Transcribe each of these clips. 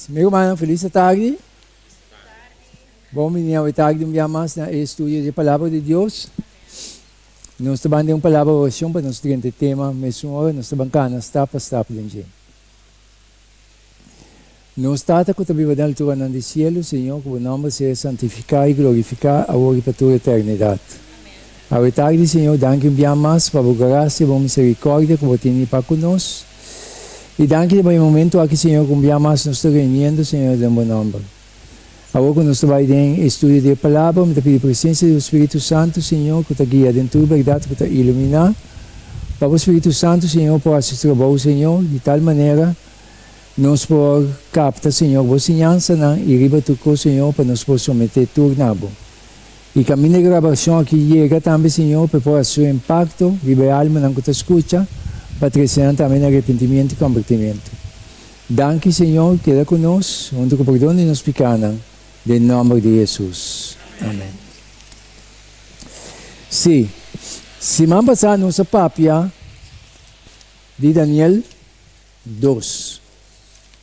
Mi rumannan felis atardi. Bon bini awe tardi un bia mas na e estudio di e Palabra di Dios. Nos ta ban den un palabra oracion pa nos drenta e tema mesun ora nos ta ban cana stap pa stap den dje. Nos Tata cu ta biba den alturanan di cielo, Señor, cu bo nomber sea santifica y glorifica awor y pa tur eternidad. Awe tardi, Señor, danki un bia mas pa bo gracia y bo misericordia cu bo tini pa cu nos. Y danki pa e momento aki, Señor, cu un bia mas nos ta reuniendo, Señor, den bo nomber. Awor cu nos ta bay den e estudio di e Palabra, mi ta pidi presencia di bo Spiritu Santo, Señor, cu ta guia den tur berdad, cu ta ilumina. Pa bo Spiritu Santo, Señor, por haci su trabou, Señor, di tal manera nos por capta, Señor, bo siñansanan y riba tur cos, Señor, pa nos por somete tur na bo. Y caminda e grabacion aki yega tambe, Señor, pa e por haci su impacto riba e almanan cu ta scucha, pa trece nan tambe na arepentimiento y combertimiento. Danki Señor keda ku nos huntu ku pordon di nos pikanan den nomber di Hesus amen. Si, siman pasá nos a papia di Daniel dos.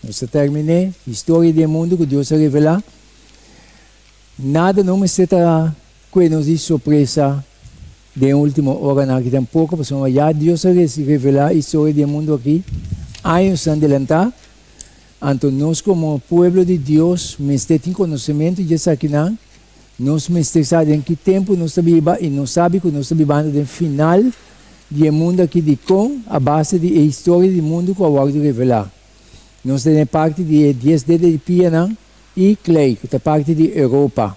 Nos a terminé historia di e mundu ku Dios a revelá. Nada no mester ta kue nos di sorpresa den e ultimo oranan aki tampoco, pasobra ya Dios a revelá historia di e mundu aki añosnan delantá. Anto nos komo pueblo di Dios mester tin konosementu di esakinan, nos mester sa den ki tempu nos ta biba i nos sabi ku nos ta bibando den final di e mundu aki dikon a base di e historia di mundu ku a wòrdu revelá. Nos ta den e parti di e dies dede di pianan i klei ku ta parti di Europa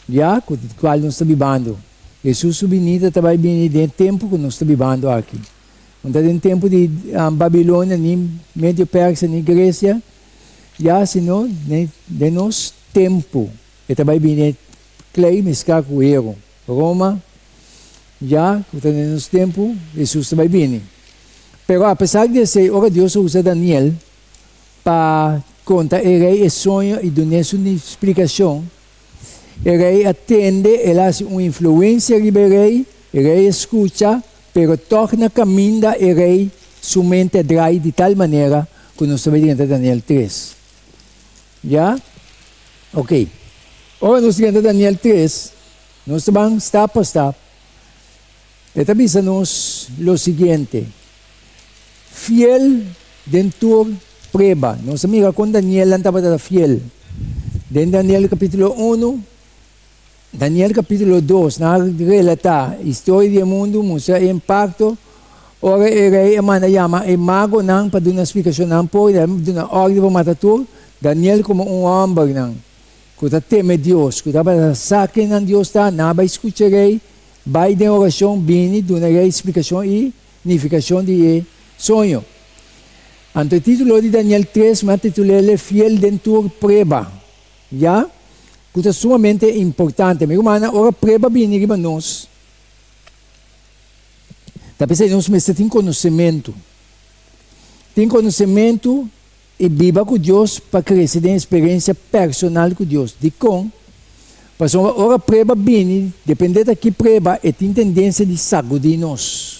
ya ku kual nos ta bibando. Hesus su binida ta bai bini den e tempu ku nos ta bibando aki. No ta den tempu di Babilonia ni Medio Persia ni Gresia ya sino den nos tempu e ta bai bini e klei mesklá ku heru. Roma ya ku ta den nos tempu Hesus ta bai bini. Pero apesar di esei ora Dios a usa Daniel Pa konta e rei e soño i dun'é su splikashon. E rei a tende, el a hasi un influensia riba e rei, e rei a skucha, pero tòg na kaminda e rei su mente a drai di tal manera ku nos ta bai drenta Daniel tres. Ya? Oke. Ora nos drenta Daniel tres, nos ta ban stap pa stap. E ta bisa nos lo siguiente, Fiel den tur prueba. Nos a mira kon Danielnan tabata fiel. Den Daniel capítulo uno, Daniel capítulo dos, nan a relatá historia di e mundu, mustra e impakto ora e rei a manda yama e magonan pa duna splikashonnan por, el a duna òrdu pa mata tur Daniel komo un hòmbernan ku ta teme Dios, ku tabata sa kennan Dios ta, nan a bai skucha e rei. Bai den orashon, bini, duna rei splikashon i nifikashon di e soño. Anto e titulo di Daniel tres mi a titul'el Fiel den tur prueba, ya ku ta sumamente importante. Mi rumannan, ora prueba bini riba nos, ta p'esei nos mester tin konosementu. Tin konosementu I biba ku Dios pa krese den eksperensia personal ku Dios. Dikon? Pasobra ora prueba bini, depende ta ki prueba, e tin tendensia di sagudí nos.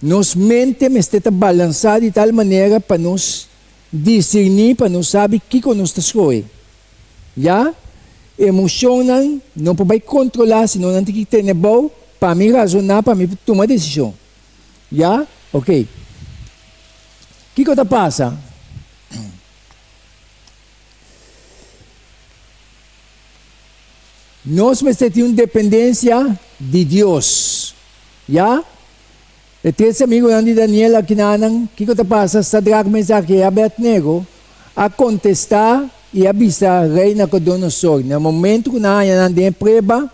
Nos mente mester ta balansá di tal manera pa nos disirní, pa nos sabi kiko nos ta skohe. Ya, emoshonnan no por bai kontrolá, sino nan tin ki tene bou pa mi razoná, pa mi tuma desishon. Ya? Ok. Kiko ta pasa? Nos mester tin un dependensia di Dios. Ya? E tres amigunan di Daniel akinanan, kiko ta pasa? Sadrak, Mesak i Abednego a kontestá i a bisa Rei Nakodonosor, na momentu ku nan haña nan den e prueba,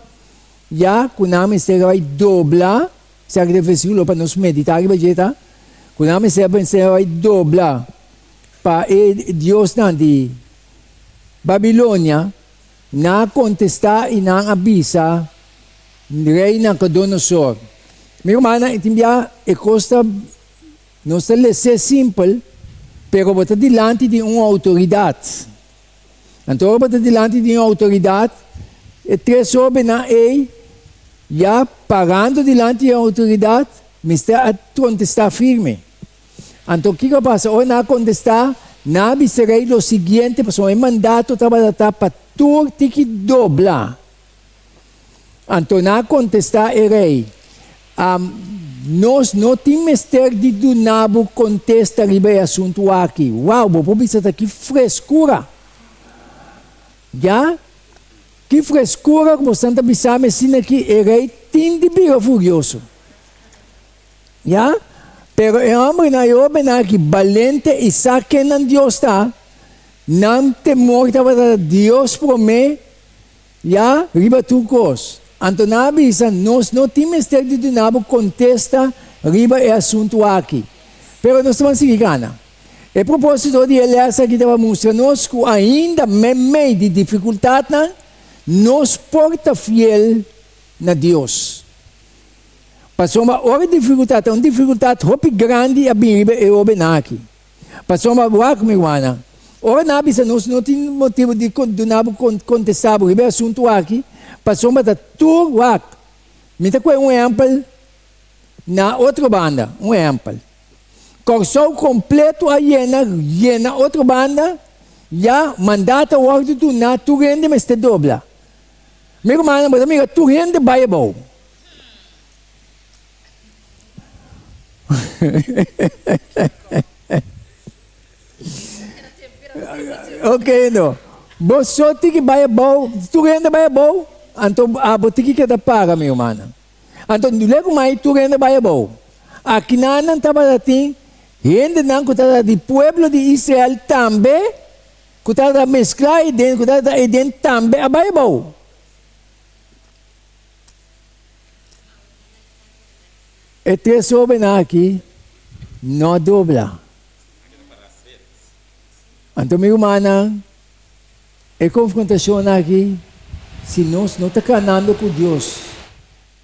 ya ku nan mester a bai dobla Esaki ta e versíkulo pa nos meditá riba dje ta ku nan mester a pensa bai dobla pa e diosnan di Babilonia. Nan a kontestá i nan a bisa Rei Nabucodonosor, Mi rumannan, e tin bia e kos ta nos ta les'é simpel, pero bo ta dilanti di un outoridat. Anto ora bo ta dilanti di un outoridat, e tres hóbennan ei ya parando dilanti di e outoridat mester a kontestá firme. Anto kiko a pasa? Ora nan a kontestá, Nan a bisa rei lo siguiente, pasobra e mandato tabata ta pa tur tiki dobla. Anto nan a kontestá e rei, Nos no tin mester di duna bo kontesta riba e asuntu aki. Wou, bo por bisa ta ki freskura! Ya, ki freskura ku bosan ta bisa mi asina ki e rei tin di bira furioso. Ya, pero e hòmbernan, e hóbennan aki balente i sa ken nan Dios ta, nan temor tabata Dios promé Ya, riba tur kos. Anto nan a bisa, Nos no tin mester di duna bo kontesta riba e asuntu aki. Pero nos ta ban sigui gana. E propósito di e lès aki ta pa mustra nos ku ainda meimei di difikultatnan, nos por ta fiel na Dios. Pasobra ora difikultat ta un difikultat hopi grandi a bin riba e hóbennan aki. Pasobra wak mi rumannan, ora nan a bisa nos no tin motibu di duna bo kontestá bo riba e asuntu aki, pasobra ta tur wak. Mi ta kohe un ehèmpel na otro banda, un ehèmpel. Kòrsou kompleto a yena, yena otro banda, ya mandat a wòrdu duná, tur hende mester dobla. Mi rumannan, bo ta mira tur hende bai abou. Ok no. Bo so tiki bai abou, tur hende bai abou, anto abo tiki keda para mi rumannan. Anto lego mai tur hende bai abou. Akinanan tabata tin hendenan ku tabata di pueblo di Israel tambe ku tabata meskla eden, ku tabata eden tambe a bai abou. E tres hóbennan aki no a dobla. Anto mi rumannan, e konfrontashon aki, si nos no ta kanando ku Dios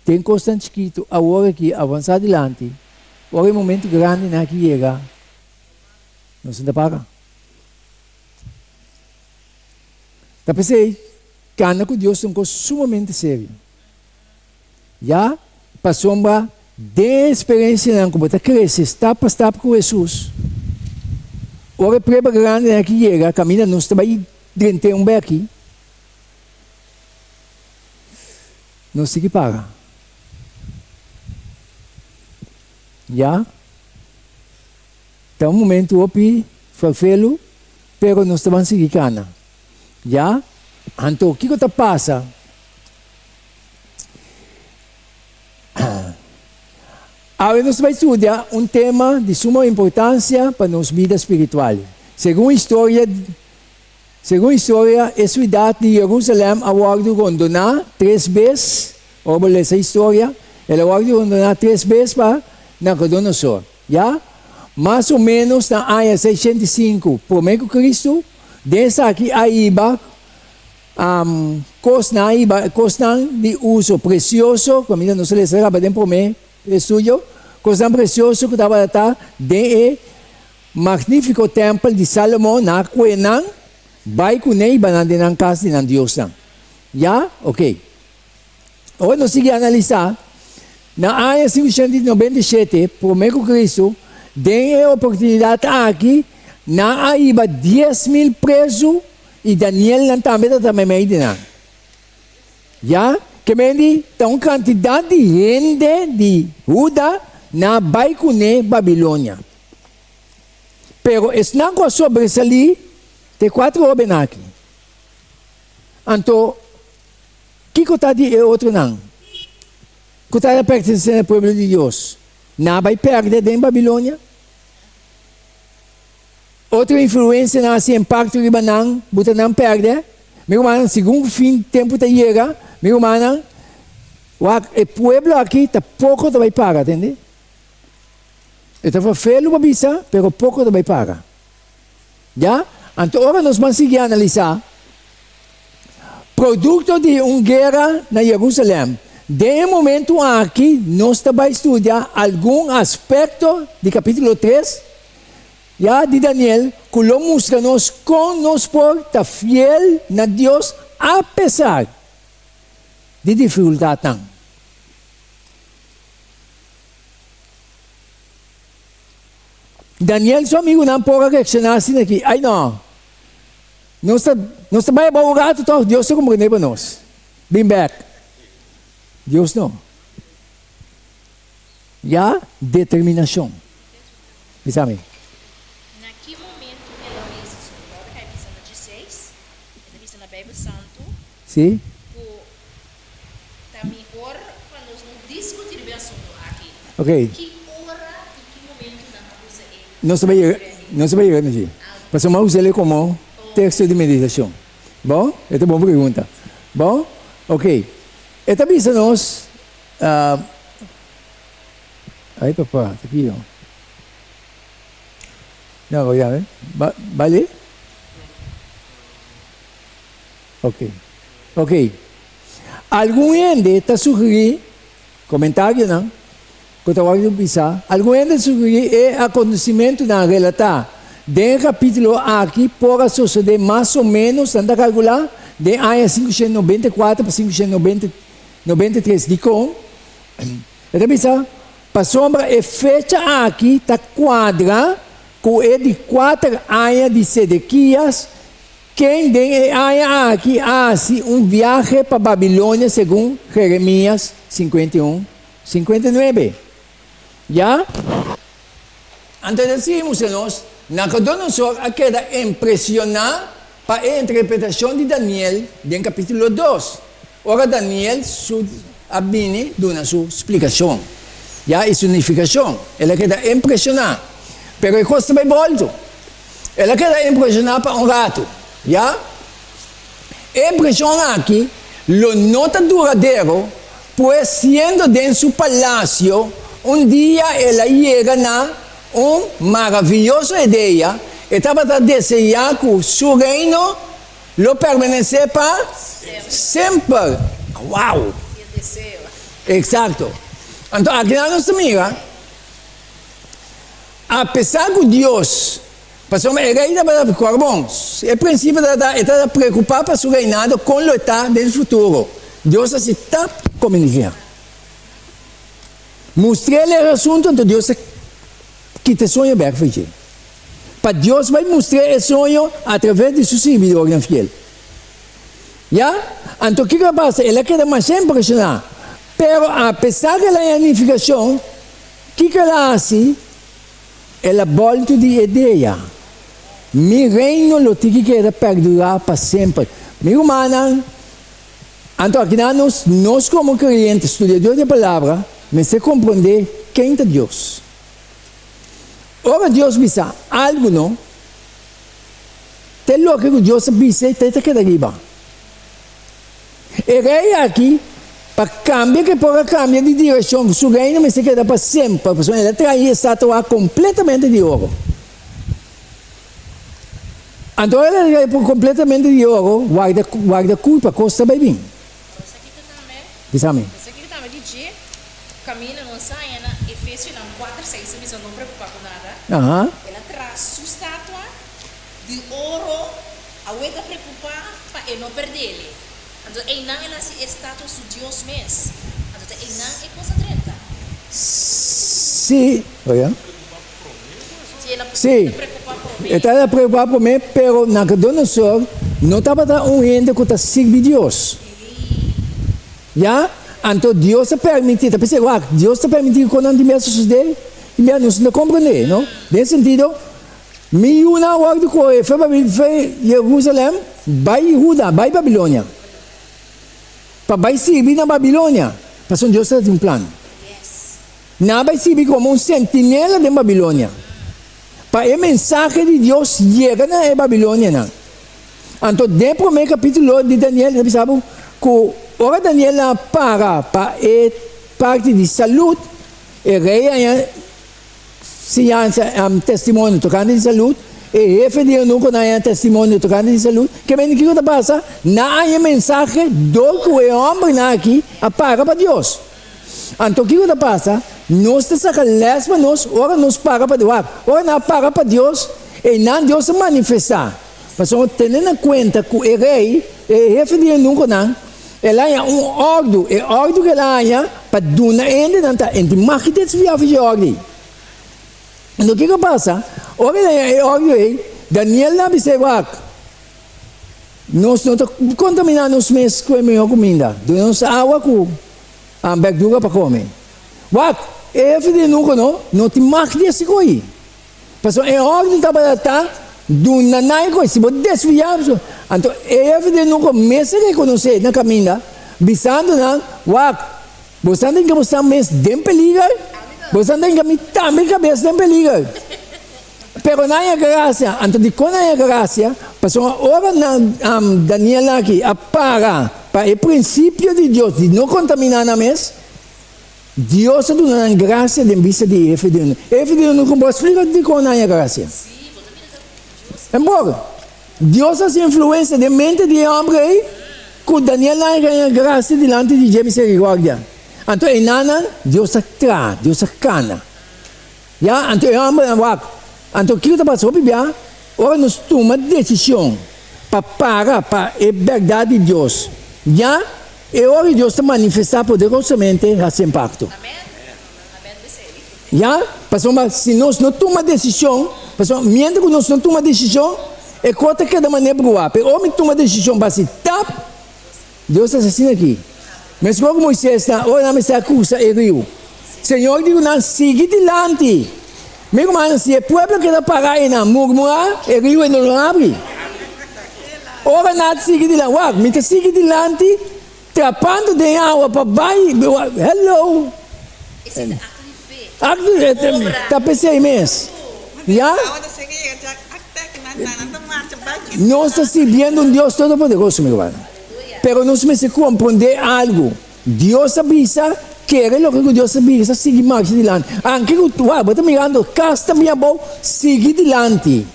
den kosnan chikitu awor aki, avansá dilanti, ora e momentu grandinan aki yega, nos no ta para. Ta p'esei, kana ku Dios ta un kos sumamente serio. Ya, pasobra den e eksperensianan ku bo ta krese stap pa stap ku Hesus, ora e prueba grandinan aki yega, kaminda nos ta bai drent'é un beki, nos tin ki para. Ya, ta un momentu hopi ferfelu, pero nos ta ban sigui kana. Ya, anto kiko ta pasa? Awe nos ta bai studia un tema di suma importancia pa nos bida spiritual. Segun historia, segun historia e ciudad di Jerusalem a wordo rondona tres bes, ora bo lesa historia, el a wordo rondona tres bes pa Nabucodonosor. Ya, mas o menos na aña 605 prome cu Cristo, den esaki a hiba Kosnan a hiba kosnan di uso presioso, kaminda nos a lesa kaba den promé estudio, kosnan presioso ku tabata ta den e magnífiko tèmpel di Salomon, nan a kue nan bai kuné i hiba nan den nan kas di nan diosnan. Ya? Oke. Ora nos sigui analisá, na aña 597 promé ku Kristu, den e oportunidat aki, nan a hiba 10,000 prezu I Danielnan tambe ta ta meimei di nan. Ya, ke men di ta un kantidat di hende di Huda nan a bai kuné Babilonia. Pero esnan ku a sobresalí ta e kuater hóbennan aki. Anto, kiko ta di e otronan ku ta pertenesé na e pueblo di Dios? Nan a bai pèrdè den Babilonia? Otro influensianan hasi impakto riba nan, bo ta nan pèrdè. Mi rumannan, segun ku fin tempu ta yega, mi rumannan, wak e pueblo aki ta poko ta bai para, tende? E ta ferfelu pa bisa, pero poko ta bai para. Ya? Anto ora nos ban sigui analisá, produkto di un guera na Jerusalèm, den e momentu aki nos ta bai studia algun aspekto di kapítulo tres, Ya di Daniel ku lo mustra nos kon nos por ta fiel na Dios apesar di difikultatnan. Daniel su amigunan por a reakshoná asina aki, Ai no! Nos ta nos ta bai abou un ratu tòg, Dios ta komprendé pa nos. Bin bèk. Dios no. Ya determinashon. Bisa mi. Na ki momentu el a bisa su ora kai bisa na dieseis, e ta bisa na Bijbel Santu Sí. ku ta mihor pa nos no diskutí riba e asuntu aki. Ok. Ki ora i ki momentu nan a usa e Nos ta bai yega, nos ta bai yega na dje. Pasobra mi a us'el komo teksto di meditashon. Bon? E ta bon pregunta. Bon? Ok. E ta bisa nos, Ay papa, ta kiyo? No, bo yame? Ba, bale? Ok. Ok. Algun hende ta sugerí, komentarionan ku ta wòrdu bisa, algun hende ta sugerí e akontesimentunan relatá den e kapítulo aki por a sosodé mas o ménos, nan ta kalkulá, den aña 594 pa 593. Dikon? E ta bisa, Pasobra e fecha aki ta kuadra ku e di kuater aña di Sedekias, ken den e aña aki a hasi un viahe pa Babilonia segun Jeremias 51, 59. Ya? Anto e ta sigui mustra nos, Nabucodonosor a keda impresioná pa e interpretashon di Daniel den kapítulo dos, ora Daniel su a bini duna su splikashon, ya, i su nifikashon. El a keda impresioná. Pero e kos ta bai bòltu. El a keda impresioná pa un ratu, ya. E impreshon aki lo no ta duradero, pues siendo den su palacio, un dia el a yega na un maraviyoso idea, e tabata deseá cu su reino lo permanecé pa semper. Wow! Exacto. Anto akinan nos ta mira, apesar cu Dios Pasobra e rei tabata kòrbon. E prinsipio tabata e tabata preokupá pa su reinado kon lo e ta den futuro. Dios a hasi tap komuniká. Mustr'el e asuntu, anto Dios a kita e soño bèk for dje. Pa Dios bai mustr'é e soño atraves di su sirbidornan fiel. Ya? Anto kiko a pasa? El a keda masha impreshoná. Pero apesar ku el a haña nifikashon, kiko el a hasi? El a boltu di e dia, Mi reino lo tin ki keda perdurá pa semper. Mi rumannan, anto akinan nos, nos komo kreyente, studiador di e Palabra, mester komprondé ken ta Dios. Ora Dios bisa algu no, ta e loke ku Dios a bisa ei ta keda riba. E rei aki, pa kambia ku e por a kambia di direkshon, su reino mester keda pa semper, pasobra el a traha e statua kompletamente di oro. Anto ora el a traha kompletamente di oro, warda, warda kulpa, kos ta bai bin. Bisa mi. Esaki tambe di dje kaminda nos haña na Efesionan kuater seis ta bisa no preokupa ku nada. El a traha su statua di oro. Awe ta preokupá pa e no perdele. Anto einan el hasi e statua su dios mes. Anto ta einan e kos a drenta. Sí, oiga. Sí, el a Sí, preokupá promé. e tabata preokupá promé, pero Nabucodonosor no tabata un hende ku ta sirbi Dios. Ya? Anto Dios a permití, ta p'esei, wak, Dios ta permití ku konan di mester sosodé, i mira, nos no ta komprendé, no? Den e sentido, Mi yunan a wòrdu kohe for Jerusalèm bai Huda, bai Babilonia, pa bai sirbi na Babilonia, pasobra Dios tabatin un plan. Nan a bai sirbi komo un sentinela den Babilonia, pa e mensahe di Dios yega na e babilonianan. Anto den e promé kapítulo di Daniel ta bisa bo ku ora Daniel a para pa e parti di salud, e rei a Siñansa, testimonio tokante di salud, E hefe di eunukonan haña testimonio tokante di salud. Ke mende kiko ta pasa? Nan a haña mensahe dor ku e hòmbernan aki a para pa Dios. Anto kiko ta pasa? Nos ta saka lès pa nos ora nos para pa Dios. Wak, ora nan a para pa Dios, einan Dios a manifestá. Pasobra tene na kuenta ku e rei, e hefe di eunukonan, El a haña un òrdu, e òrdu ku el a haña pa duna e hendenan ta, Enti mag ki desviá for dje òrdu ei. Anto kiko pasa? Ora el haña e òrdu ei, Daniel a bis'é, Wak, nos no ta kontaminá nos mes ku e mihó kuminda. Duna nos awa ku bèrdura pa kome. Wak, e hefe di enuko no, no tin mag di hasi ko'i. Pasobra e òrdu tabata ta, Duna nan e ko'i. Si bo desviá, anto e hefe di enuko mes a rekonosé na kaminda, bisando nan, Wak, Boso ta hinka boso mes den peliger, boso ta hinka mi tambe kabes den peliger. Pero nan haña grasia. Anto dikon nan haña grasia? Pasobra ora nan Daniel aki a para pa e prinsipio di Dios di no kontaminá nan mes, Dios a duna nan grasia den bista di e hefe di eunuko. E hefe di eunuko bo a splika dikon nan haña grasia? Embora Dios a hasi influensia den mente di e hòmber ei, ku Daniel a haña grasia dilanti di dje miserikòrdia. Anto enanan Dios a traha, Dios a kana. Ya, anto e hòmbernan wak. Anto kiko ta pasa hopi bia? Ora nos tuma desishon pa para pa e bèrdat di Dios, ya e ora Dios ta manifestá poderosamente hasi impakto. Ya, pasobra si nos no tuma desishon, pasobra mientras ku nos no tuma desishon, e kos ta keda manera bruá. Pero ora mi tuma desishon pa hasi tap, Dios ta hasi asina aki. Meskos ku Moisés ta, ora nan mester a krusa e riu, Señor di ku nan, Sigui dilanti. Mi rumannan, si e pueblo keda pará einan murmurá, e riu ei no lo habri. Ora nan a sigui dilanti, wak, mi ta sigui dilanti, Trapando den awa pa bai hello. Esei ta acto di fe. Acto di fe ta pesey mes. Ya. Nos ta sirbiendo un Dios todopoderoso mi ruman. Pero nos mester comprende algo. Dios a bisa kere loke cu Dios a bisa sigui marcha dilanti. Anke cu wak bo ta mirando cas ta bin abou sigui dilanti.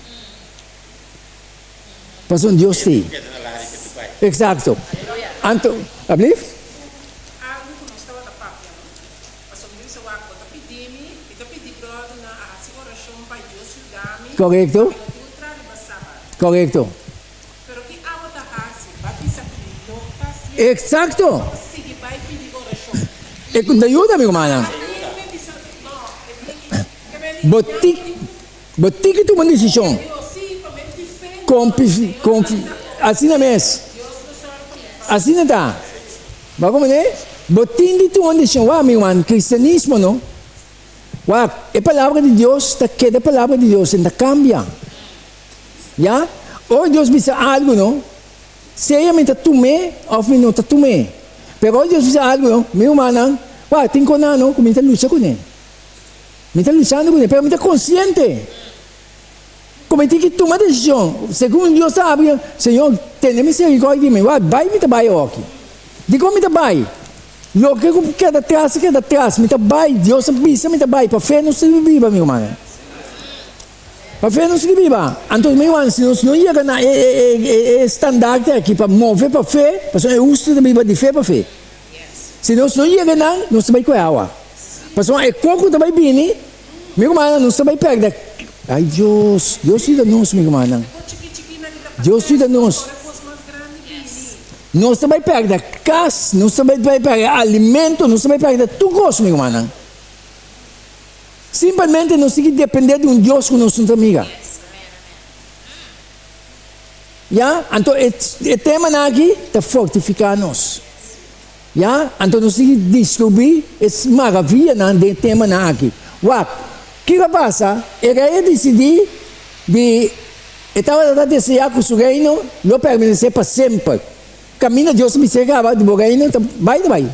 Pasobra un Dios t'ei. Exacto. Anto, ablief? Algu ku nos tabata papia, no? Pasobra mi bisa wak, bo ta pidi mi, mi ta pidi bròdernan a hasi orashon pa Dios yuda mi, Korekto. pa mi no tin un tra riba sabat. Korekto. Pero ki abo ta hasi? Bo a bisa ku mi no ta hasié. Exacto. Bo ta sigui bai pidi orashon. E ku ta yuda, mi rumannan. A mi bisa, no, e mi, ke mi Bo ti, Bo tin ki tuma un desishon. Konfi, konfi, asina mes. Asina ta. Bo a komprendé? Bo tin di tuma un desishon. Wak, mi ruman, kristianismo no. Wak, e palabra di Dios ta keda palabra di Dios, e no ta kambia. Ya? Ora Dios bisa algu no, sea mi ta tum'é òf mi no ta tum'é. Pero ora Dios bisa algu no, mi rumannan, wak, tin konan no ku mi ta lucha kuné. Mi ta luchando ku ne, pero mi ta konsiente ku mi tin ki tuma desishon. Segun Dios ta habla, Señor, tene miserikòrdia di mi. Wak, bai mi ta bai awoki. Dikon mi ta bai? Loke ku keda tras a keda tras. Mi ta bai. Dios a bisa mi ta bai. Pa fe nos ta biba, mi rumannan. Pa fe nos ta biba. Anto, mi rumannan, si nos no yega na e estandarte aki pa move pa fe, pasobra e hustu ta biba di fe pa fe. Si nos no yega nan, nos ta bai ku e awa. Pasobra e koko ta bai bini, mi rumannan, nos ta bai pèrdè. Ai Dios, Dios yuda nos, mi rumannan. Dios yuda nos. Nos ta bai pèrdè kas, nos ta bai pèrdè alimento, nos ta bai pèrdè tur kos, mi rumannan. Simpelmente nos tin ki dependé di un Dios ku nos no ta mira. Ya, anto e e temanan aki ta fortifiká nos. Ya, anto nos tin ki diskubrí e maravianan den e temanan aki. Wak, kiko a pasa? E rei a disidí di e tabata ta deseá ku su reino lo permanesé pa semper. Kaminda Dios a bis'é kaba di bo reino ta bai ta bai.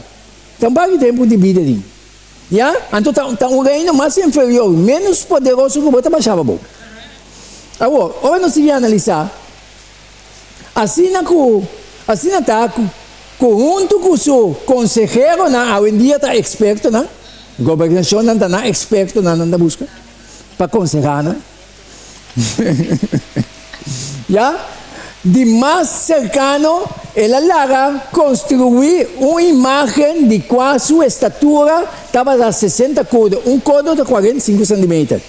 Ta un par di tempu di bida di. Ya, anto ta ta un reino mas inferior, ménos poderoso ku bo ta bashaba bo. Awor, ora nos sigui analisá, asina ku asina ta ku ku huntu ku su konseheronan awendia ta ekspertonan, gobernashonnan ta nan ekspertonan nan ta buska pa konsehá nan. Ya, di mas serkano el a laga konstruí un imágen di kua su estatura tabata sesenta kodo, un kodo ta 45 sentimeter.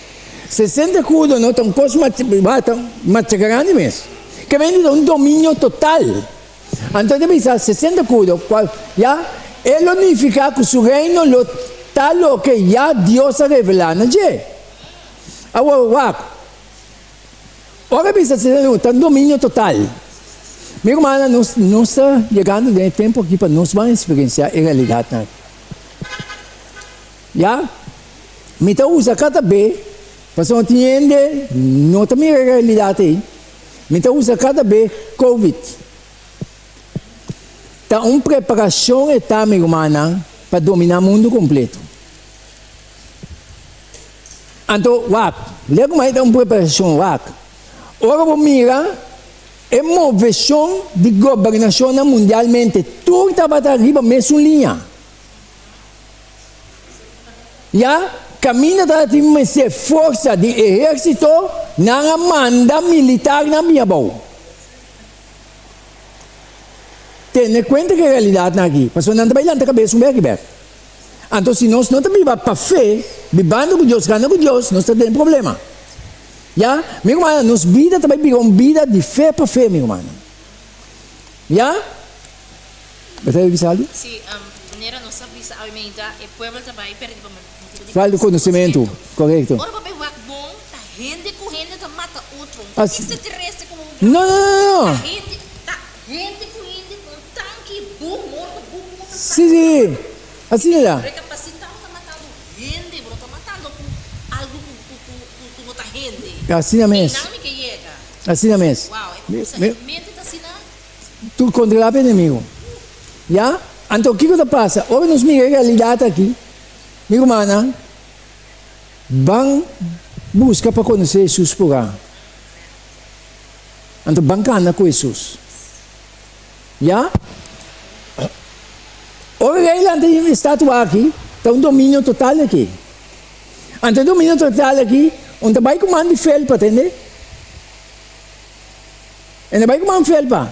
60 kodo no ta un kos masha grandi mes. Ke mende ta un dominio total. Anto e ta bisa 60 kodo, kual ya e lo nifiká ku su reino lo ta loke ya Dios a revelá na dje. Awor wak, ora bisa asina no ta dominio total. Mi rumannan, nos nos ta yegando den e tempu aki pa nos ban eksperensiá e realidatnan aki. Ya, mi ta usa kada be, pasobra tin hende no ta mira e realidat ei. Mi ta usa kada be Covid. Ta un preparashon e ta, mi rumannan, pa dominá mundu kompleto. Anto, wak, lei kuma e ta un preparashon, wak. Ora bo mira e moveshon di gobernashonnan mundialmente, tur tabata riba mesun liña. Ya, kaminda tabatin mester forsa di ehérsito, nan a manda militarnan bin abou. Tene kuenta ku e realidatnan aki, pasobra nan ta bai lanta kabes un bek i bek. Anto si nos no ta biba pa fe, bibando ku Dios, gana ku Dios, nos ta den problema. Ya, mi rumannan, nos bida ta bai bira un bida di fe pa fe, mi rumannan. Ya? Bo ta bisa algu? Si, manera nos a bisa awe meinta, e pueblo ta bai pèrdè pa motibu di Falta konosementu, korekto. Ora bo bai wak bon, ta hende ku hende ta mata otro. Un extraterrestre komo bo No, no, no, no. Ta hende, ta hende ku hende ku un tanki, bum, morto, bum, morto. Si, si, asina ta. Rekapasitá bo ta matando hende, bo no ta matando ku algu ku, ku, ku, ku no ta hende. Asina mes. Einan mi ke yega. Asina mes. Wow, e kusa, e mente ta asina. Tur controla pa enemigo. Ya? Anto kico ta pasa? Ora nos mira e realidad aki, mi rumannan, ban busca pa conoce Jesus pura. Anto ban cana cu Jesus. Ya? Ora rey lanta e estatua aki, ta un dominio total aki. Anto e dominio total aki, un ta bay cu man di felpa, tende? E na bai ku man felpa.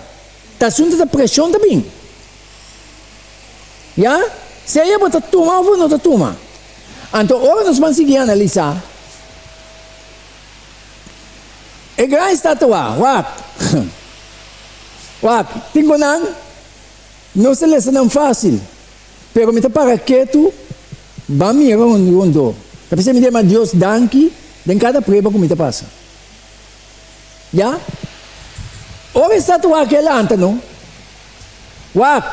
Ta asuntu ta preshon ta bin. Ya? Sea bo ta tuma of bo no ta tuma. Anto ora nos ban sigui analisá e gran estatua, wak, wak, tin ku nan nos ta lesa nan fásil, pero mi ta para ketu ban mira rondó. Ta p'esei mi ta yama Dios danki den kada prueba ku mi ta pasa. Ya. Ora e statua aki a lanta no, wak,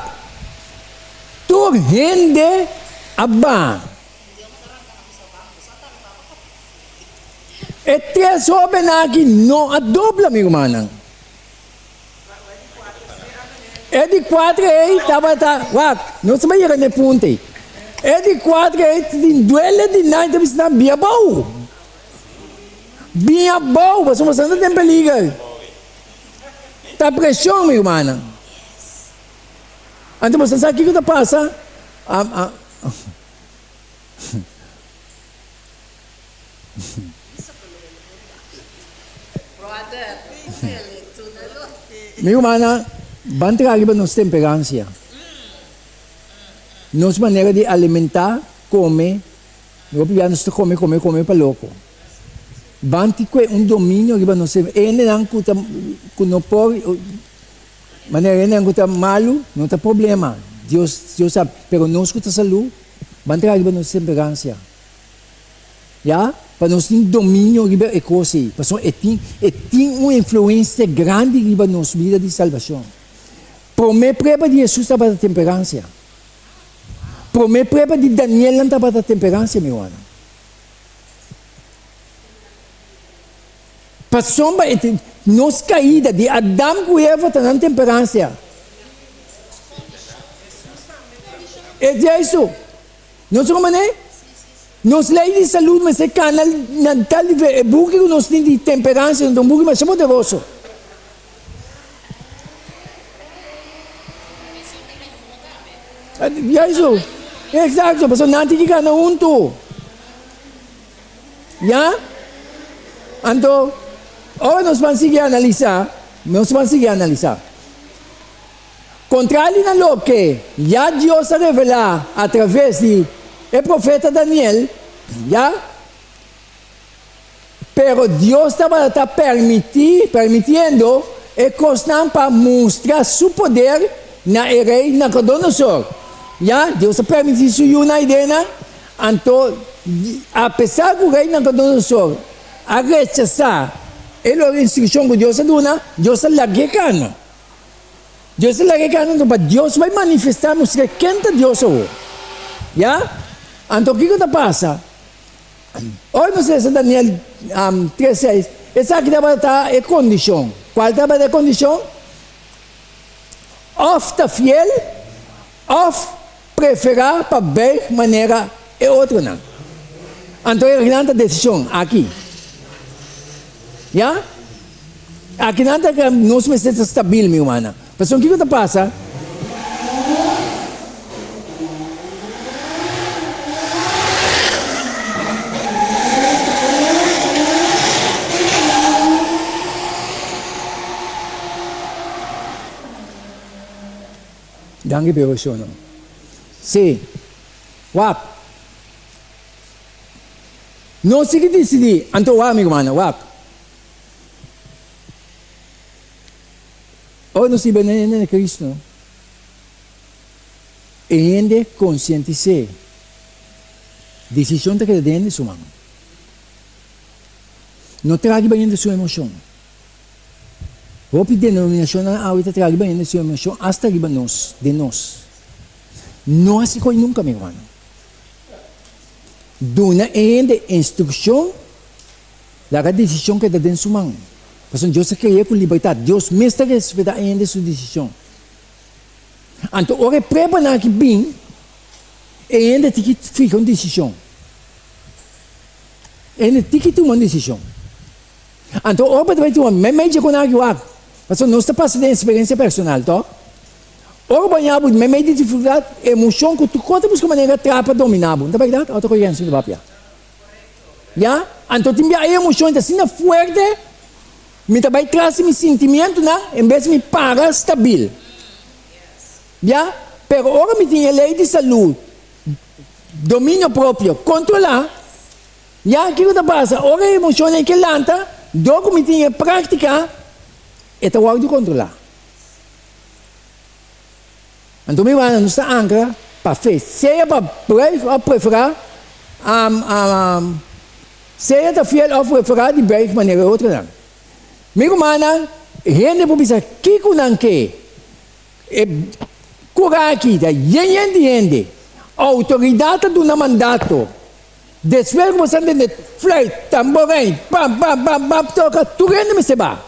tur hende a baha. E tres hobennan aki no a dobla, mi rumannan. E di kuater ei tabata, wak, nos ta bai yega na e punto ei. E di kuater ei tin duele di nan, ta bisa nan bia bou. Bin abou, pasobra boso no ta den peliger. Ta presion, mi rumannan. Anto boso sa kiko ta pasa? Mi rumannan, ban traha riba nos temperansia. Nos manera di alimentá, kome. Hopi bia nos ta kome, kome, kome pa loko. Ban tin kue un dominio riba nos e hendenan ku ta ku no por manera e hendenan ku ta malu no ta problema Dios Dios sa pero nos ku ta salú ban traha riba nos temperansia ya pa nos tin dominio riba e kos ei pasobra e tin e tin un influensia grandi riba nos bida di salbashon. Prome prueba di Hesus tabata temperansia. Promé prueba di Danielnan tabata temperansia, mi rumannan. Pasobra e tin, nos kaida di Adam ku Eva ta nan temperansia. E Jesu, nos ruman'é, nos lei di salud mester kana na tal nivel, e buki ku nos tin di temperansia ta un buki masha poderoso. Juisto, exacto, pasobra nan tin ki gana huntu. Ya? Anto, ora nos ban sigui analisá, nos ban sigui analisá. Kontrali na loke ya Dios a revelá atraves di e profeta Daniel, ya? Pero Dios tabata ta permití, permitiendo, e kosnan pa mustra su poder na e rei Nabucodonosor. Ya, Dios a permití su yunan i denan. Anto, apesar ku rei Nabucodonosor a rechasá e lo instrukshon ku Dios a duna, Dios a lag'é kana. Dios a lag'é kana anto pa Dios bai manifestá mustra ken ta Dios awor. Ya? Anto kiko ta pasa? Ora nos lesa Daniel tres seis, esaki tabata e kondishon. Kual tabata e kondishon? Òf ta fiel òf preferá pa buig manera e otronan. Anto e nan ta desishon aki. Ya? Aki nan ta nos mester ta stabil, mi rumannan. Pasobra kiko ta pasa? Danki p'e orashonnan. Sí. Wak. Nos tin ki disidí. Anto wak, mi rumannan, wak. Ora nos riba na hende na Cristo, e hende konsientis'é. Desishon ta keda den hende su man. No traha riba hende su emoshon. Hopi denominashonnan awe ta traha riba hende su emoshon asta riba nos, den nos. No hasi koi nunka, mi rumannan. Duna e hende instrukshon. Laga desishon keda den su man. Pasobra Dios a kre'é ku libertat. Dios mes ta respetá e hende su desishon. Anto ora e pruebanan aki bin, e hende tin ki fija un desishon. E hende tin ki tuma un desishon. Anto ora bo ta bai tuma meimei dje konan aki wak, pasobra nos ta pasa den eksperensia personal, tòg? Ora bo haña bo meimei di difikultat, emoshon ku tur kos ta buska manera trapa dominá bo. No ta bèrdat? Òf ta koherensha mi ta papia? Ya, anto tin bia e emocion ta asina fuerte, mi ta bai tras di mi sintimientonan en bes mi para stabil. Ya, pero ora mi tin e ley di salud, dominio propio, controla, ya, kico ta pasa? Ora e emocionnan ke lanta, dor cu mi tin e practica, e ta wordo controla. Anto mi wanda nos ta ankra pa fe, sea pa buig of preferá, sea ta fiel of preferá di buig manera e otronan. Mi rumannan, hende por bisa kiko nan ke. E kura aki ta yen yen di hende. Outoridat ta duna mandato. Despues ku bo sa tende fluit, tamborein, pam, pam, pam, pam, toka, tur hende mester ba.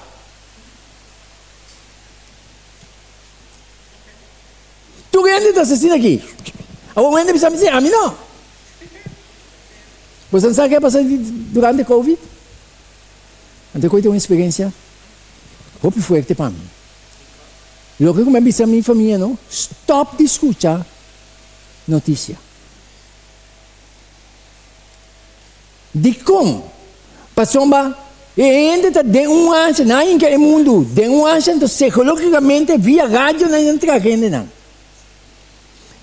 Tur hende ta asesina aki. Awor un hende bisa mi si, ami no. Boso sa ke a pasa durante covid? Anto koe ta un experiencia hopi fuerte pa mi. Loke ku mi a bisa mi famia no, stop di skucha noticia. Dikon? Pasobra e hende ta den un ansha, nan a hinka e mundu den un ansha, anto psikologikamente via radio nan a traha hendenan.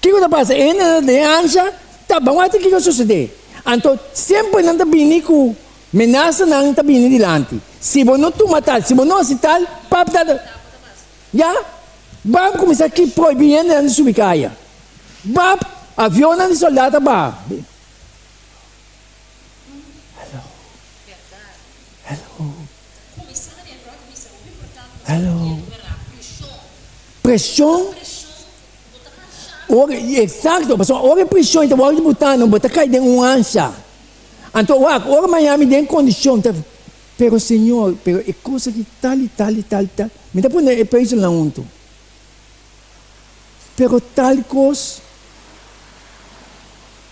Kiko ta pasa? E hendenan ta den ansha, ta ban wak kiko a sosodé. Anto semper nan ta bini ku menasanan ta bini dilanti. Si bo no tuma tal, si bo no hasi tal, pap tal. Ya, bam kuminsá ki prohibí hendenan di subi kaya. Bap, avionnan di soldat a baha. Hello. Hello. Hello. Preshon. Ora, exacto, pasobra ora e preshon ta wòrdu botá no, bo ta kai den un ansha. Anto wak, ora Miami den kondishon ta, pero Señor, pero e kos aki tal i tal i tal i tal, mi ta pone e peuzelnan huntu. Pero tal kos,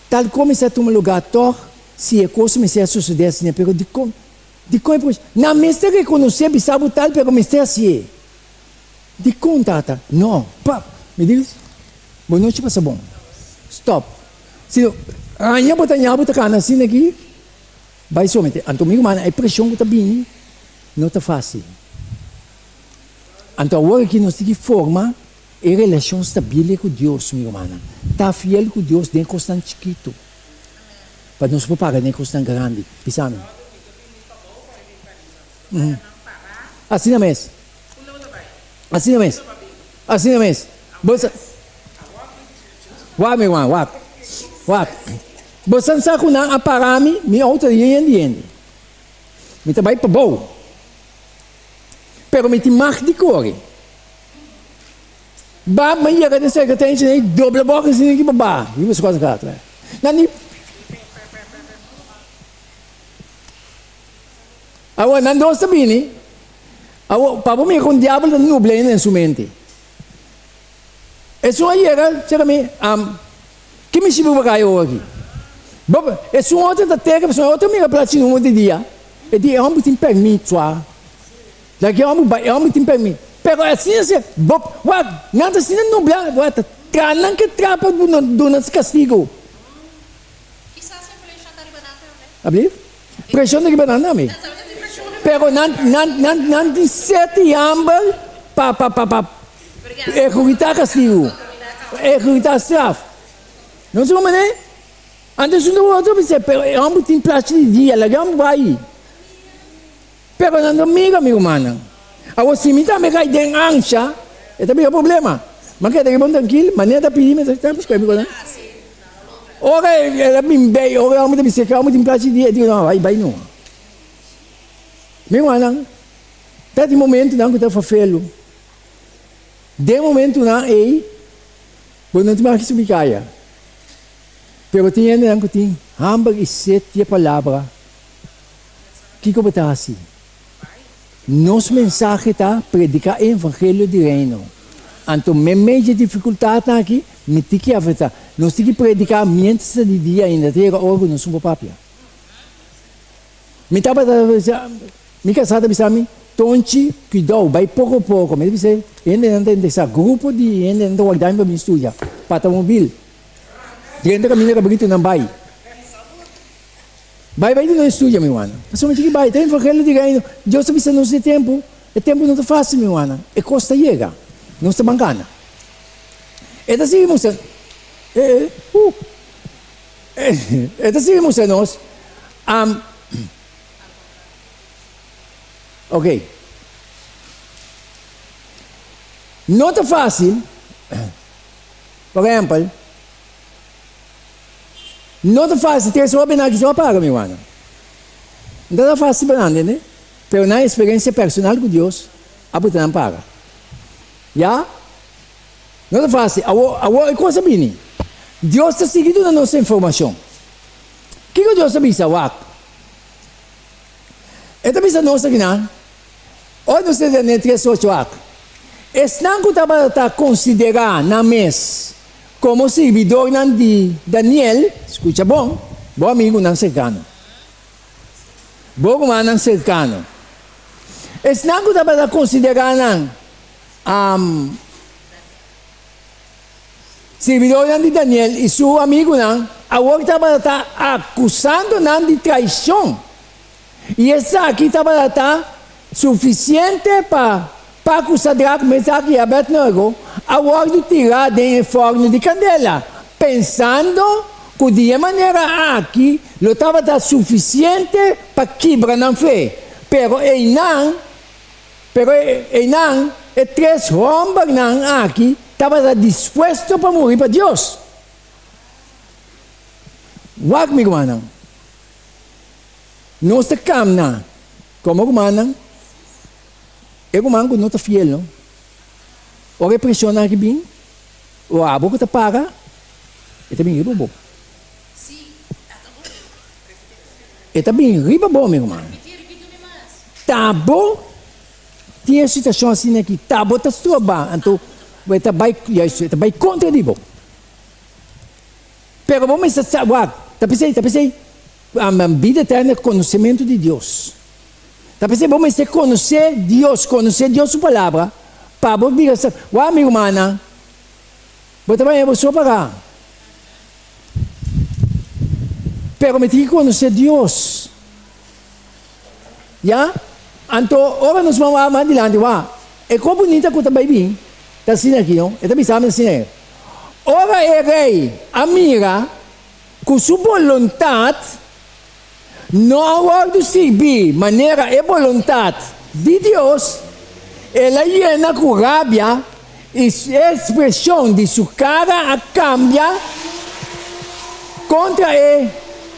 tal kos mester a tuma lugá tòg, si e kos mester a sosodé asina, pero dikon, dikon e por, nan mester rekonosé bisa bo tal, pero mester hasié. Dikon, tata? No, pap, mi di, bo nochi pasa bon. Stòp. Si no, aña bo ta ña bo ta kana asina aki, bai somete. Anto mi rumannan, e preshon ku ta bini no ta fásil. Anto awor aki nos tin ki forma e relashon stabil ku Dios, mi rumannan. Ta fiel ku Dios den kosnan chikitu, pa nos por paga den kosnan grandi. Bisa mi. Asina mes. Asina mes. Asina mes. Bo sa. Wak, mi ruman, wak. Wak. Bo sa sa ku nan a para mi, mi outo yen yen di hende. Mi ta bai pabou. Pero mi tin mag di kore. Ba mi a yega den serkatensia ei dobla boka asina ki baba. Mi mester kos katra. Nan di. Awor nan dos ta bini. Awor pa bo mira kon diabel ta nubla ainda den su mente. Esun a yega serka mi, am, ki mi sibi bo kai awor aki? Bo, esun otro ta teka, pasobra e otro mira plat sin humo di dia. E di e homber tin permit sua. Like e homber bai, e homber tin permit. Pero asina se, bo, wak, nan ta asina nubla, wak, ta tra nan ke tra pa duna kastigo. Kisas e preshon ta riba nan tambe. Ablief? Preshon ta riba nan tambe. Pero nan, nan, nan, nan tin set di hamber pa, pa, pa, pa ehuritá kastigu, ehuritá straf. No sa como ne? Antes un ta otro bisa, pero e homber tin plachi di dia, laga e homber bai. Pero nan ta mira mi rumannan. Awor si mi tambe kai den ansha, e ta bira problema. Ma keda riba un trankil, manera ta pidi mi ta busca mi konan. Ora el a bin bei, ora e homber ta bisa ke homber tin plachi di dia, e di no, bai bai no. Mi rumannan, ta tin momentunan ku ta fafelu. Den momentunan ei, bo no tin mas ke subi kaya. Pero tin hendenan ku tin hamber i set di e palabra. Kiko bo ta hasi? Nos mensahe ta prediká e evangelio di Reino. Anto meimei dje difikultatnan aki, mi tin ki afetá. Nos tin ki prediká miéntras ta di dia ainda, ta yega ora ku nos no por papia. Mi tabata bisa, mi kasá ta bisa mi, Tonchi, kuidou, bai poko poko. Mi ta bisa, hendenan ta interesá, grupo di hendenan ta wardá mi pa bin studia, patamobil. Drenta kaminda kabritunan bai. Bai bai di nos studia mi wana. Pasobra mi tin ki bai. Ta evangelio di reino. Dios ta bisa nos di tempu. E tempu no ta facil mi wana. E cos ta yega. Nos ta ban gana. E ta sigui mustra e uh e ta sigui mustra nos am ok. No ta facil por ehempel. No ta fácil, tin e hóbennan aki so a paga mi wana. No ta fácil pa nan, tende? Pero nan experiencia personal cu Dios a buta nan paga. Ya? No ta fácil. Awor, awor e cos a bini. Dios ta sigui duna nos informacion. Kico Dios ta bisa? Wak. E ta bisa nos akinan, ora nos ta den 3:8 wak, esnan cu tabata considera nan mes Komo sirbidornan di Daniel, skucha bon, bo amigunan serkano, bo rumannan serkano, esnan ku tabata konsiderá nan sirbidornan di Daniel i su amigunan, awor tabata ta akusando nan di traishon. I esaki tabata ta sufisiente pa pa ku Sadrak, Mesak i Abednego a wòrdu tirá den e fòrnu di kandela, pensando ku di e manera aki lo tabata sufisiente pa kibra nan fe. Pero einan, pero einan e tres hòmbernan aki tabata dispuesto pa muri pa Dios. Wak, mi rumannan. Nos ta kamna komo rumannan, e ruman ku no ta fiel no. Ora e preshonnan aki bin, o abo ku ta paga, e ta bin riba bo. E ta bin riba bo, mi ruman. Ta bo tin e situashon asina aki, ta bo ta stroba, anto e ta bai, juist, e ta bai kontra di bo. Pero bo mester sa, wak, ta p'esei, ta p'esei. Bida eterno e konosementu di Dios. Ta p'esei bo mester konosé Dios, konosé Dios su Palabra, pa bo bira sa. Wak, mi rumannan, bo ta baña bo so para. Pero mi tin ki konosé Dios. Ya? Anto, ora nos ban wak mas dilanti, wak, e kos bunita ku ta bai bin ta asina aki, no? E ta bisa mi asina. Ora e rei a mira ku su boluntat no a wòrdu sirbí manera e boluntat di Dios, el a yena ku rabia i e ekspreshon di su kara a kambia kontra e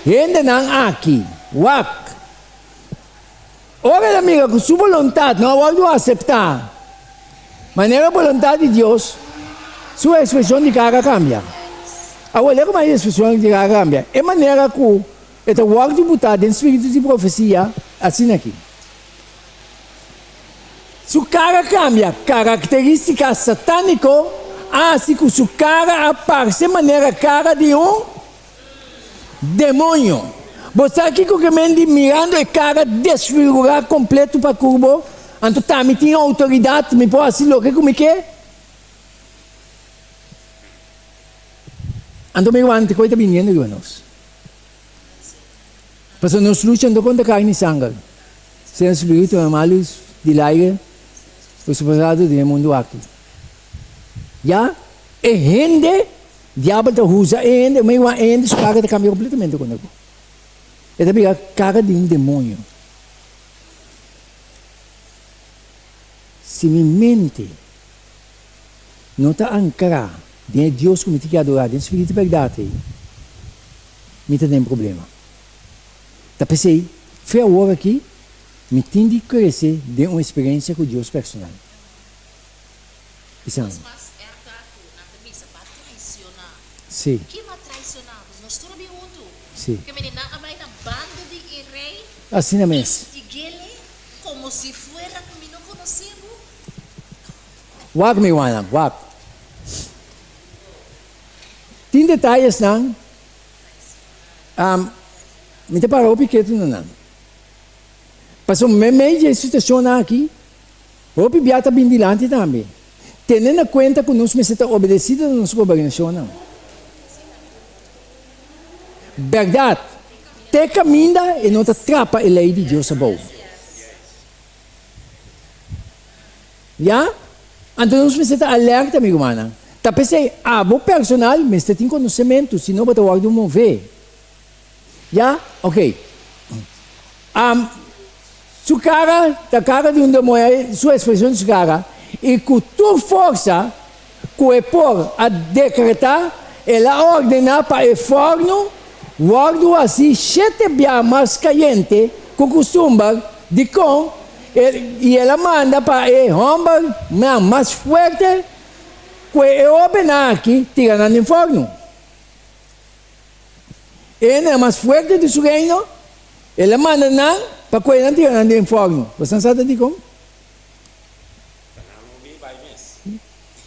hendenan aki. Wak! Ora el a mira ku su boluntat no a wòrdu aseptá manera boluntat di Dios, su ekspreshon di kara a kambia. Awor lei kuma e ekspreshon di kara a kambia? E manera ku e ta wòrdu butá den spiritu di profesia asina aki. Su kara a kambia, karakterístika satániko a hasi ku su kara a parse manera kara di un Demoño. Bo sa kiko ke men di mirando e kara desfigurá kompleto pa ku bo? Anto ta mi tin outoridat, mi por hasi loke ku mi ke? Anto mi wanta ku e ta biniendo riba nos. Pasobra nos lucha no kontra karni i sanger, sino spiritunan malu di laire ku su pasado den e mundu aki. Ya e hende Diabel ta usa e hende, ma igual e hende su kara ta kambia kompletamente kontra bo. E ta bira kara di un demonio. Si mi mente no ta ankrá den e Dios ku mi tin ki adorá den spiritu i bèrdat ei, mi ta den problema. Ta p'esei, fe awor aki, mi tin di krese den un eksperensia ku Dios personal. Bisa. Mas mas erga ku nan ta bisa bo a traisioná. Sí. Ken a traisioná bo? Nos tur a bin huntu. Sí. Ke mene nan a bai na banda di e rei. Asina mes. Instig'ele komo si fuera ku mi no konosé bo. Wak mi rumannan, wak. Tin detayesnan, mi ta para hopi ketu na nan. Pasobra meimei di e situashonnan aki, Hopi bia ta bin dilanti tambe. Tene na kuenta ku nos mester ta obedesido na nos gobernashonnan. Bèrdat, te kaminda e no ta trapa e lei di Dios abou. Ya? Anto nos mester ta alerta, mi rumannan. Ta p'esei abo personal mester tin konosementu, sino bo ta wòrdu mové. Ya? Ok. Am, su cara ta cara di un demoño, su expresion di su cara, y cu tur forsa cu e por a decreta, el a ordena pa e forno wordo haci shete bia mas cayente cu custumber, dicon? El, y el a manda pa e hombernan mas fuerte cu e hobennan aki tira nan den forno. E hendenan mas fuerte di su reino, el a manda nan pa kohe nan tira nan den fòrnu. Boso sa ta dikon?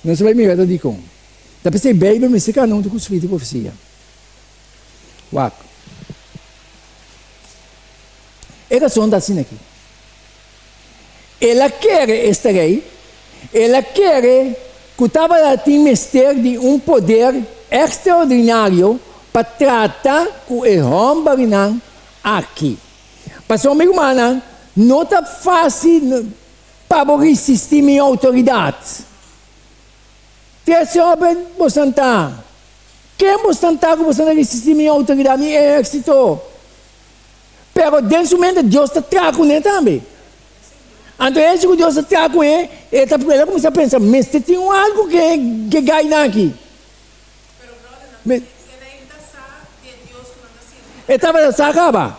Nos a bai mira ta dikon. Ta p'esei Beibel mester kana huntu ku spiritu di profesia. Wak. E rason ta asina aki. El a kere esta rei, el a kere ku tabata tin mester di un poder ekstraordinario pa trata ku e hòmbernan aki. Pasobra, mi rumannan, no ta fásil pa bo risistí mi outoridat. Trese hòmber bosan ta? Ken bosan ta ku bosan ta risistí mi outoridat, mi ehérsito? Pero den su mente Dios ta traha kuné tambe. Anto e hecho ku Dios ta traha kuné, e ta el a kuminsá pensa, mester tin un algu ke ke gainan aki. E tabata sa kaba,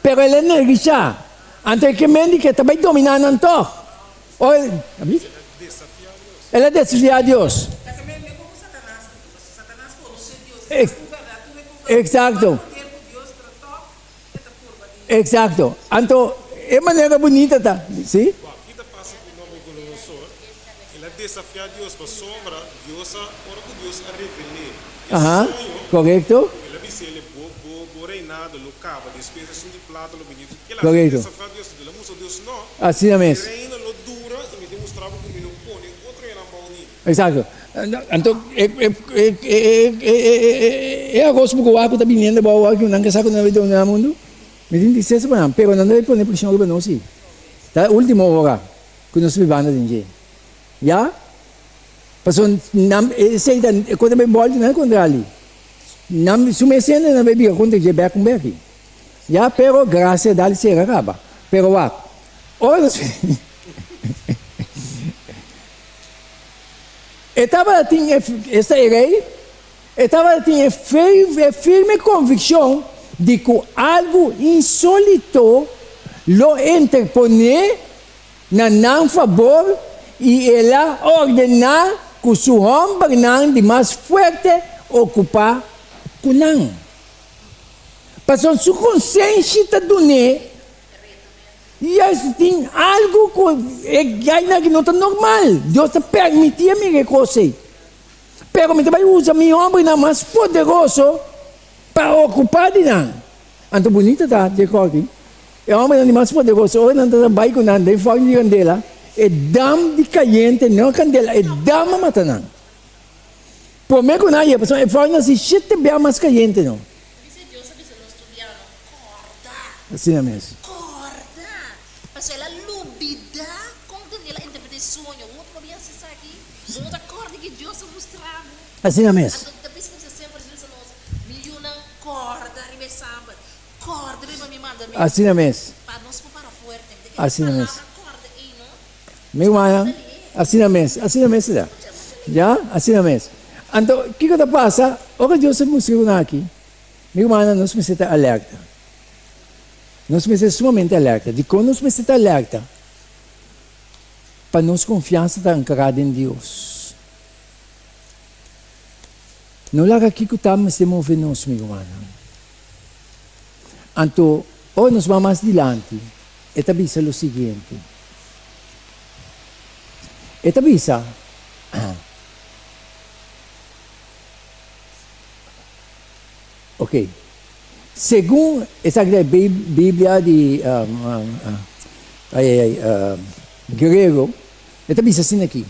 pero el a neglishá. Anto e ke men di ke ta bai dominá nan tòg. Ora el, el a desafiá Dios. Exacto. Exacto. Anto e manera bunita ta, si? Wak, ki ta pasa ku Nabucodonosor? El a desafiá Dios pasobra Dios a, ora ku Dios a revel'é e soño, Korekto. el a bis'é, Bo, bo, bo reinado lo kaba, despues esun di plata lo bini. El a Korekto. desafiá Dios, el a mustra Dios, No, Asina mi mes. reino lo dura i mi ta mustra bo ku mi lo pone otro hende bou di mi. Exacto. Anto e arroz bukuá ku ta biniendo bo awor ku nan ke sa ku nan a dominá mundu, mi tin tristesa pa nan, pero nan debe pone preshon riba nos si. Ta e ultimo ora ku nos ta bibando den dje. Ya? Pasobra nan esei ta e kos ta bai bòltu nan kontra ali. Nan su mes hende nan bai bira kontra dje bèk un bèki. Ya? Pero grasia dal sera kaba. Pero wak, ora nos. E tabatin e, esta e rei, e tabatin e fe, e firme konvikshon di ku algu insólito lo interponé na nan fabor i el a ordená ku su hòmbernan di mas fuerte okupá ku nan. Pasobra su konsenshi ta dun'é Juist tin algu ku e gainan aki no ta normal. Dios ta permití a mira e kos ei. Pero mi ta bai usa mi hòmbernan mas poderoso pa okupá di nan. Anto bunita ta dje kòki, e hòmbernan di mas poderoso ora nan ta bai ku nan den fòrnu di kandela, e dam di kayente, no e kandela, e dam a mata nan. Promé ku nan a yega, pasobra e fòrnu a hasi shete bia mas kayente no. Kòrda. Asina mes. Kòrda. Pasobra el a lubidá kon Daniel a interpretá e soño. Bo no ta pabia hasi esaki? Bo no ta kòrda ke Dios a mustra bo? Asina mes. Anto ta bisa ku semper Dios a nos, Mi yunan, kòrda riba e sabat. Kòrda riba mi mandamentu. Asina mes. Pa nos por para fuerte. Mi ta kere Asina mes. palabra kòrda ei, no? Mi rumannan, asina mes. Asina mes ta. Ya, asina mes. Anto, kiko ta pasa ora Dios a mustra ku nan aki? Mi rumannan, nos mester ta alerta. Nos mester sumamente alerta. Dikon nos mester ta alerta? Pa nos konfiansa ta ankrá den Dios. No laga kiko ta mester move nos, mi rumannan. Anto, ora nos bai mas dilanti, e ta bisa lo siguiente. E ta bisa. Ok. Segun esaki ta e Biblia di ay ay ay griego, e ta bisa asina aki.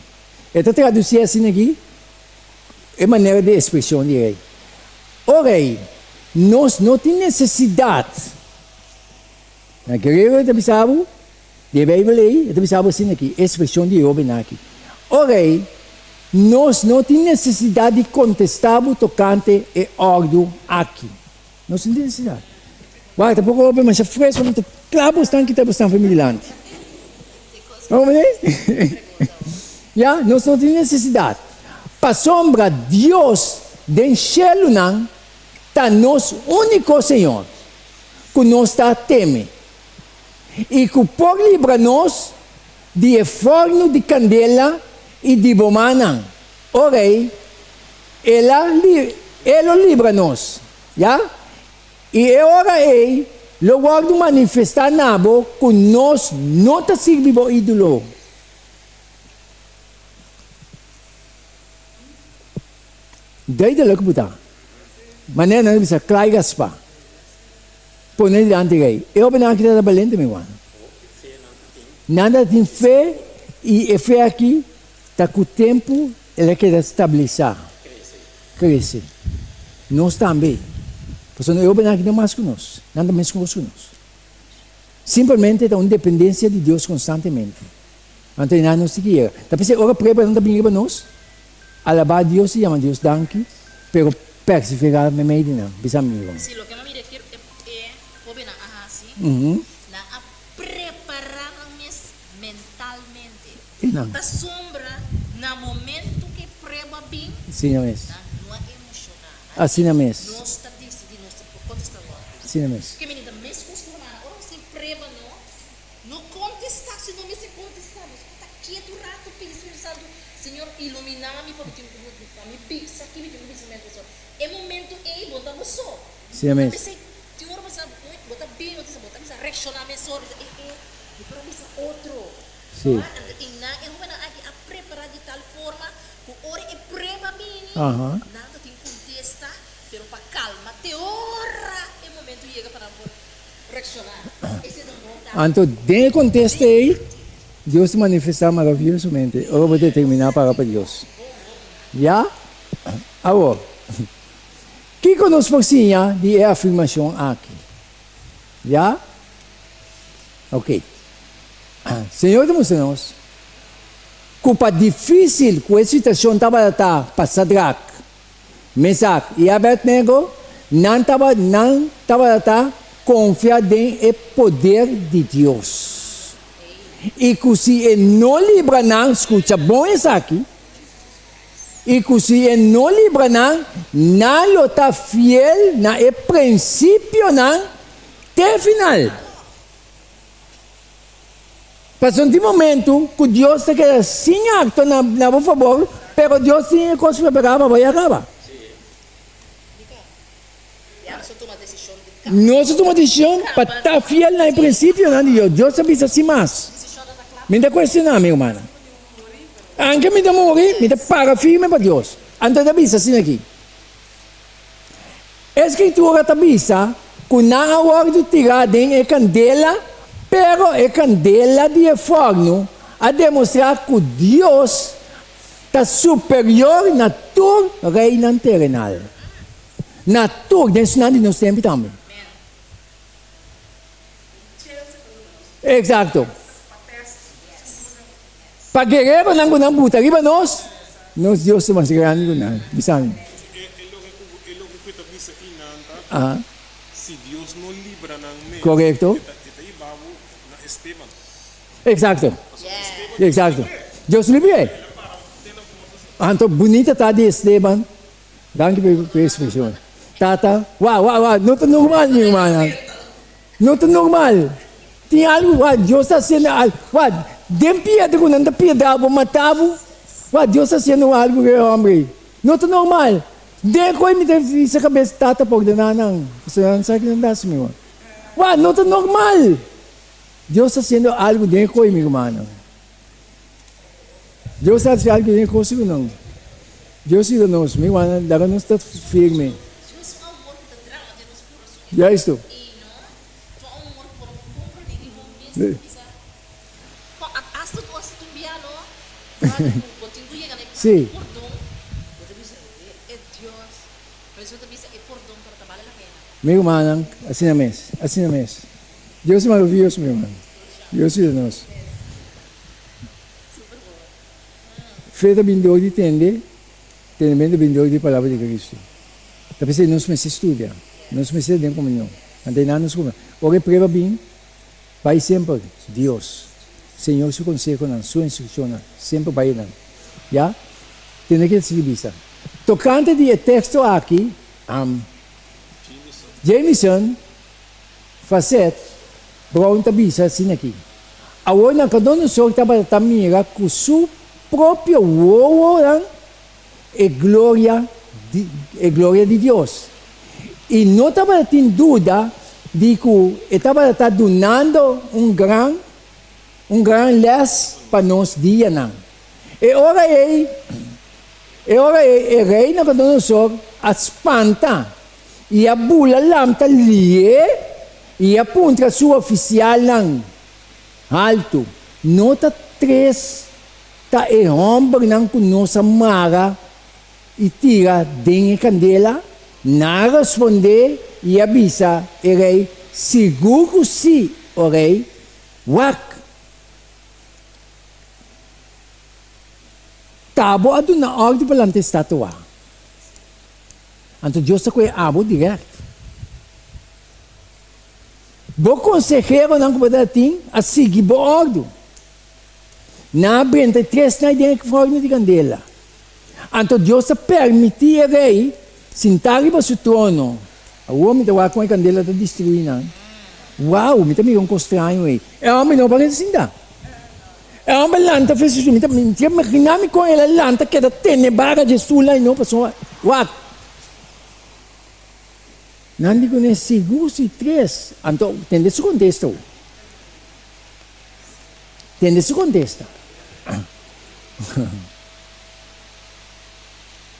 E ta traduci asina aki e manera di expresion di rey. O rey, nos no tin necesidad. Na griego e ta bisa bo, di e Bijbel ei, e ta bisa bo asina aki, e expresion di e hobennan aki. O rey, nos no tin necesidad di contesta bo tocante e ordu aki. Nos no tin necesidad. Wak, ta poko hopi masha fresco, mi ta kla bosnan kita bosnan for mi dilanti. Bo comprende? Ya, nos no tin necesidad. Pasobra Dios den shelunan ta nos unico Señor. Ku nos ta teme i ku por libra nos di e fòrnu di kandela i di bo mannan, o Rei, el a e lo libra nos, ya, i e ora ei lo wòrdu manifestá na bo ku nos no ta sirbi bo ídolo. Duidelijk bo ta. Manera nan ta bisa kla i gaspá. Pone dilanti rei. E hobennan aki tabata balente, mi ruman. Nan tabatin fe i e fe aki ta ku tempu el a keda stabilisá, krese. Nos tambe. Pasobra e hobennan aki no mas ku nos. Nan ta meskos ku nos. Simpelmente ta un dependensia di Dios konstantemente. Anto e nan nos tin ki yega. Ta p'esei ora pruebanan ta bini riba nos, alabá Dios i yama Dios danki, pero perseverá meimei di nan. Bisa mi, Ron. Si loke mi mira e e hóbennan a hasi, nan a prepará nan mes mentalmente. Pasobra na momento ku e prueba bin, nan no a emoshoná. Asina mes. Nos ta disidí, nos ta por kontestá lòk. Asina mes. Ke mi ta meskos ku hermana, ora nos tin prueba no, No contesta si no mester contesta. Nos por ta ketu un rato pidi Spiritu Santo, Señor ilumina mi pa mi tin cu pa mi bisa ki mi tin cu bisa mester so. E momento ey bo ta bo so. Sí amen. Ta pesey tin ora bo sa bo ta bin bo ta bisa bo ta bisa reacciona mesora bisa eh eh mi por a bisa otro. Sí. No anto y nan e hobennan aki a prepara di tal forma cu ora e prueba bini nan ta tin contesta pero pa calma te ora e momento yega pa nan por Anto den e contesta ei, Dios ta manifesta maraviyosamente ora bo determina para pa Dios. Ya? Awor, kico nos por siña di e afirmacion aki? Ya? Ok. Señor ta mustra nos cu pa dificil cu e situacion tabata ta pa Sadrac, Mesak i Abednego, nan taba nan tabata ta konfia den e poder di Dios. I ku si e no libra nan, skucha bon esaki, i ku si e no libra nan, nan lo ta fiel na e prinsipionan te final. Pasobra tin momento ku Dios ta keda sin aktua na na bo fabor, pero Dios tin e kos prepará pa bo ya kaba. Nos a tuma desishon pa ta fiel na e prinsipionan di Dios. Dios ta bisa sin mas. Mi ta kuestioná mi rumannan. Anke mi ta muri, mi ta para firme pa Dios. Anto e ta bisa asina aki. E Skritura ta bisa ku nan a wòrdu tirá den e kandela, pero e kandela di e fòrnu a demostrá ku Dios ta superior na tur reinan terenal. Na tur, den esnan di nos tempu tambe. Eksakto. Pa guereronan ku nan buta riba nos, nos Dios ta mas grandi ku nan. Bisa mi. E loke ku e ta bisa einan ta, si Dios no libra nan mes, Korekto. e ta hiba bo na Esteban. Eksakto. Eksakto. Dios libr'é. Anto bunita ta di Esteban. Danki pa e ekspreshon. Tata, wa, wa, wa, no ta normal mi rumannan. No ta normal. Tin algu, wa, Dios ta hasiendo algu. Wa, den piedra ku nan ta piedra bo, mata bo. Wa, Dios ta hasiendo algu ku e hombre ei. No ta normal. Den koe mi ta hisa kabes, Tata, pordona nan, pasobra nan no sa ki nan ta hasi, mi ruman. Wa, no ta normal. Dios ta hasiendo algu den koe, mi rumannan. Dios ta hasi algu den kos ku nan. Dios yuda nos, mi rumannan, laga nos ta firme. Juisto. Sí. Mi rumannan, asina mes, asina mes. Dios ta maravioso, mi ruman. Dios yuda nos. Fe ta bin dor di tende, tendemento ta bin dor di palabra di Cristo. Ta p'esei nos mester studia, nos mester den komunion. Anto einan nos kuma. Ora e prueba bin, bai semper Dios, Señor su konsehonan, su instrukshonnan, semper bai einan. Ya? Tende ke ta sigui bisa. Tokante di e teksto aki, Jamieson Facet, Brown ta bisa asina aki, Awor Nabucodonosor tabata ta mira ku su propio wowonan e gloria di e gloria di Dios, i no tabata tin duda di ku e tabata ta dunando un gran un gran lès pa nos dianan. E ora ei e ora ei e rei Nabucodonosor a spanta I a bula lamta lié i a puntra su ofisialnan haltu, No ta tres ta e hòmbernan ku nos a mara i tira den e kandela? Nan a respondé i a bisa e rei, Sigur ku sí, o rei. Wak! Ta bo a duna òrdu pa lanta e statua. Anto Dios ta kohe abo dirèkt. Bo konseheronan ku bo ta tin a sigui bo òrdu. Nan a brenta e tresnan ei den e fòrnu di kandela. Anto Dios ta pèrmití e rei sintá riba su trono. Awor mi ta wak kon e kandela ta destruí nan. Wou, mi ta mira un kos straño ei. E hòmber no parese sintá. E hòmber lanta fes su, mi ta imaginá mi kon el a lanta keda tene bara dje stoel ai no pasobra wak. Nan di kuné sigur si tres, anto tende su kontesta hu. Tende su kontesta.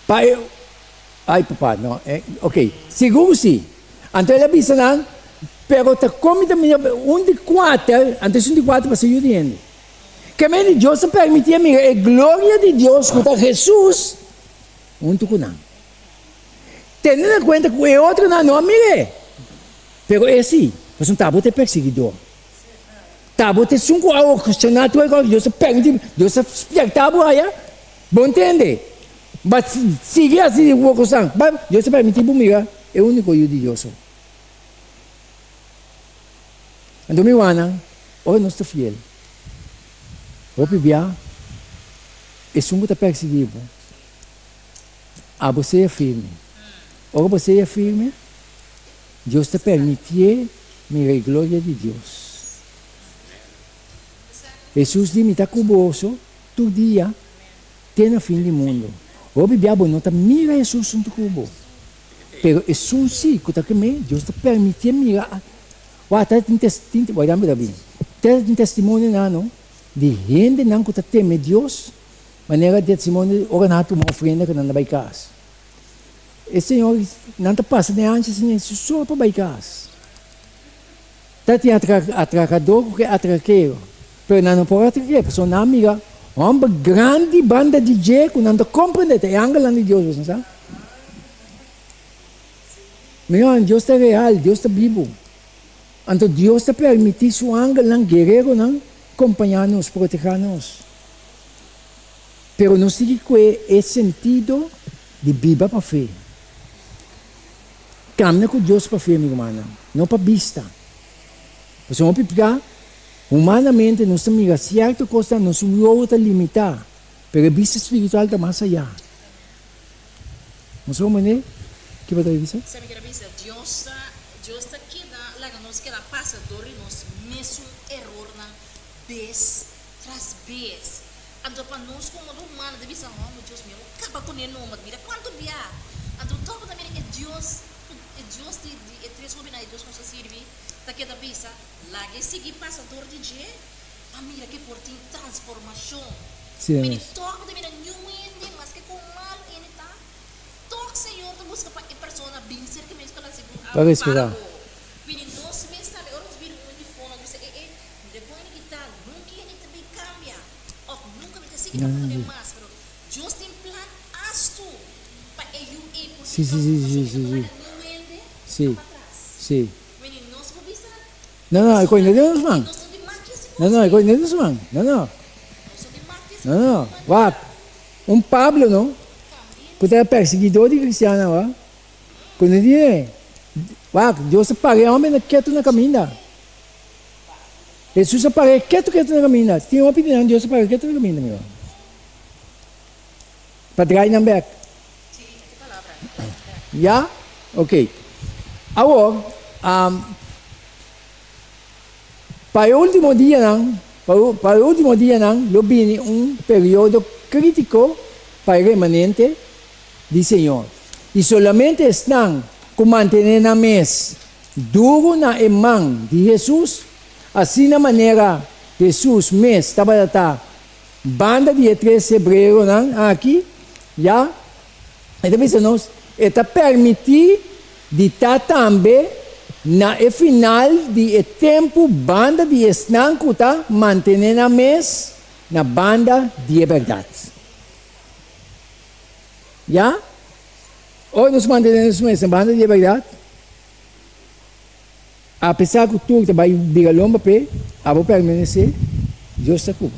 Pa e, ai papa no, ok, sigur si. Anto el a bisa nan, Pero ta kon mi ta mira un di kuater, anto esun di kuater pa ser yu di hende. Ke men di Dios ta permití a mira e gloria di Dios ku ta Hesus huntu ku nan. Tene na kuenta ku e otronan no a mir'é, pero e sí, pasobra ta bo ta e persiguidor. Ta bo ta esun ku a okashoná tur e kos, Dios ta permití, Dios ta spièrtá bo aya. Bo ntende? Ba sigui hasi bo kosnan. Ba, Dios ta permití bo mira e úniko Yu di Dios. Anto mi rumannan, ora nos ta fiel, hopi bia esun ku ta persiguí bo, abo sea firme. Ora bo sea firme, Dios ta permitié mira e gloria di Dios. Hesus di, Mi ta ku boso tur dia te na fin di mundu. Hopi bia bo no ta mira Hesus huntu ku bo, pero esun si ku ta kem'é, Dios ta permitié mira. Wak, ta tin tes, tin, wak, dame ta bin. Ta tin testimonionan no di hendenan ku ta teme Dios, manera testimonio di ora nan a tuma ofrenda ku nan ta bai kas. E señor, nan ta pasa den ancha asina, su so pa bai kas. Ta tin atrakadó ku ke atrakero, pero nan no por atrak'é, pasobra nan a mira hòmber grandi banda di dje ku nan ta komprendé ta e angelnan di Dios, boso sa. Mira, Dios ta real, Dios ta bibu. Anto Dios ta permití su angelnan, guereronan, kompañá nos, protehá nos. Pero nos tin ki kue e sentido di biba pa fe. Kamna ku Dios pa fe, mi rumannan, no pa bista. Pasobra hopi bia, humanamente nos ta mira sierto kosnan, nos wowo ta limitá, pero e bista spiritual ta mas ayá. Nos hopi manera, ki bo ta bisa? Sa mi kier a bisa, Dios ta, Dios ta keda laga nos keda pasa dor di nos mesun erornan bes tras bes. Anto pa nos komo humano ta bisa, Hòmber, Dios mi, bo kaba kuné nomber, mira kuantu bia. Anto tòg bo ta mira e Dios, e Dios di di e tres hóbennan, e Dios ku nos ta sirbi, ta keda bisa, Laga e sigui pasa dor di dje pa mira ke por tin transformashon. Mira, tòg bo ta mira niun hende, maske kon malu hende ta, tòg Señor ta buska pa e persona bin serka mes pa nan sigun Pa respetá. Bo. Mira, nos mes tambe ora nos bira un hende for, nos bisa, E e, mira kon hende ki ta, nunka hende ta bin kambia. Of nunka mi ta sigui ta pone mas, pero Dios tin plan astu pa e yu ei por Sí, tin sí, sí, sí, transformashon. E sí, no ta sí. laga niun hende Sí, pa patras. sí. Meni nos por bisa No, no, e personal, koe no den nos man. nos no tin maki hasi No, kos no, e koe ei. no den nos man. No, no. Nos no tin maki hasi No, kos no. ei manera. Wak, un Pablo, no, Kambia. ku ta persiguidó di kristiannan, wak, ku no tin, wak, Dios ta para e hòmber na ketu na kaminda. Hesus a para ketu ketu na kaminda. Tin hopi di nan Dios a para ketu na kaminda, mi ruman. Pa drai nan bek. Ya? Ok. Awor, pa e ultimo dianan, pa e ultimo dianan lo bini un periodo kritiko pa e remanente di Señor. I solamente esnan ku mantené nan mes Duru na e man di Hesus, asina manera Hesus mes tabata ta banda di e tres hebreonan aki, ya, e ta bisa nos, e ta permití di ta tambe na e final di e tempu banda di esnan ku ta mantené nan mes na banda di e bèrdat. Ya. Ora nos mantené nos mes na banda di e bèrdat, apesar ku tur ta bai bira lomba p'e, abo permanesé, Dios ta ku bo.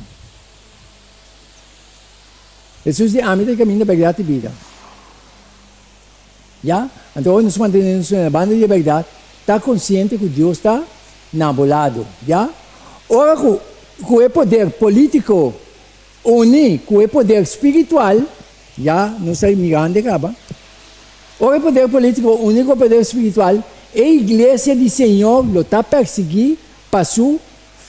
Hesus di, Ami ta e kaminda, bèrdat i bida. Ya? Anto ora nos mantené nos mes na banda di e bèrdat, ta konsiente ku Dios ta na bo lado. Ya? Ora ku ku e poder polítiko Uní ku e poder spiritual, ya nos ta mirando kaba, ora e poder polítiko uní ku e poder spiritual, e iglesia di Señor lo ta persiguí pa su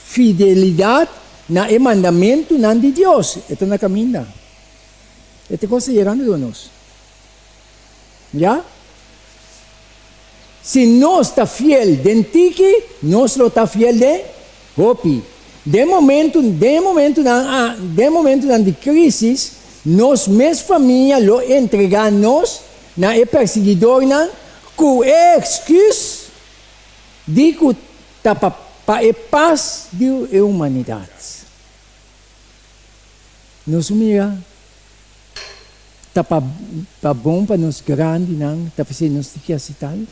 fidelidat na e mandamentunan di Dios. E ta na kaminda. E ta kos ta yegando riba nos. Ya? Si nos ta fiel den tiki, nos lo ta fiel den hopi. Den momentu, den e momentunan a, den e momentunan di krísis, nos mes famia lo entregá nos na e persiguidornan ku e eksküs di ku ta pa pa e pas di e humanidat. Nos mira. Ta pa ta bon pa nos grandinan ta p'esei nos tin ki hasi tal?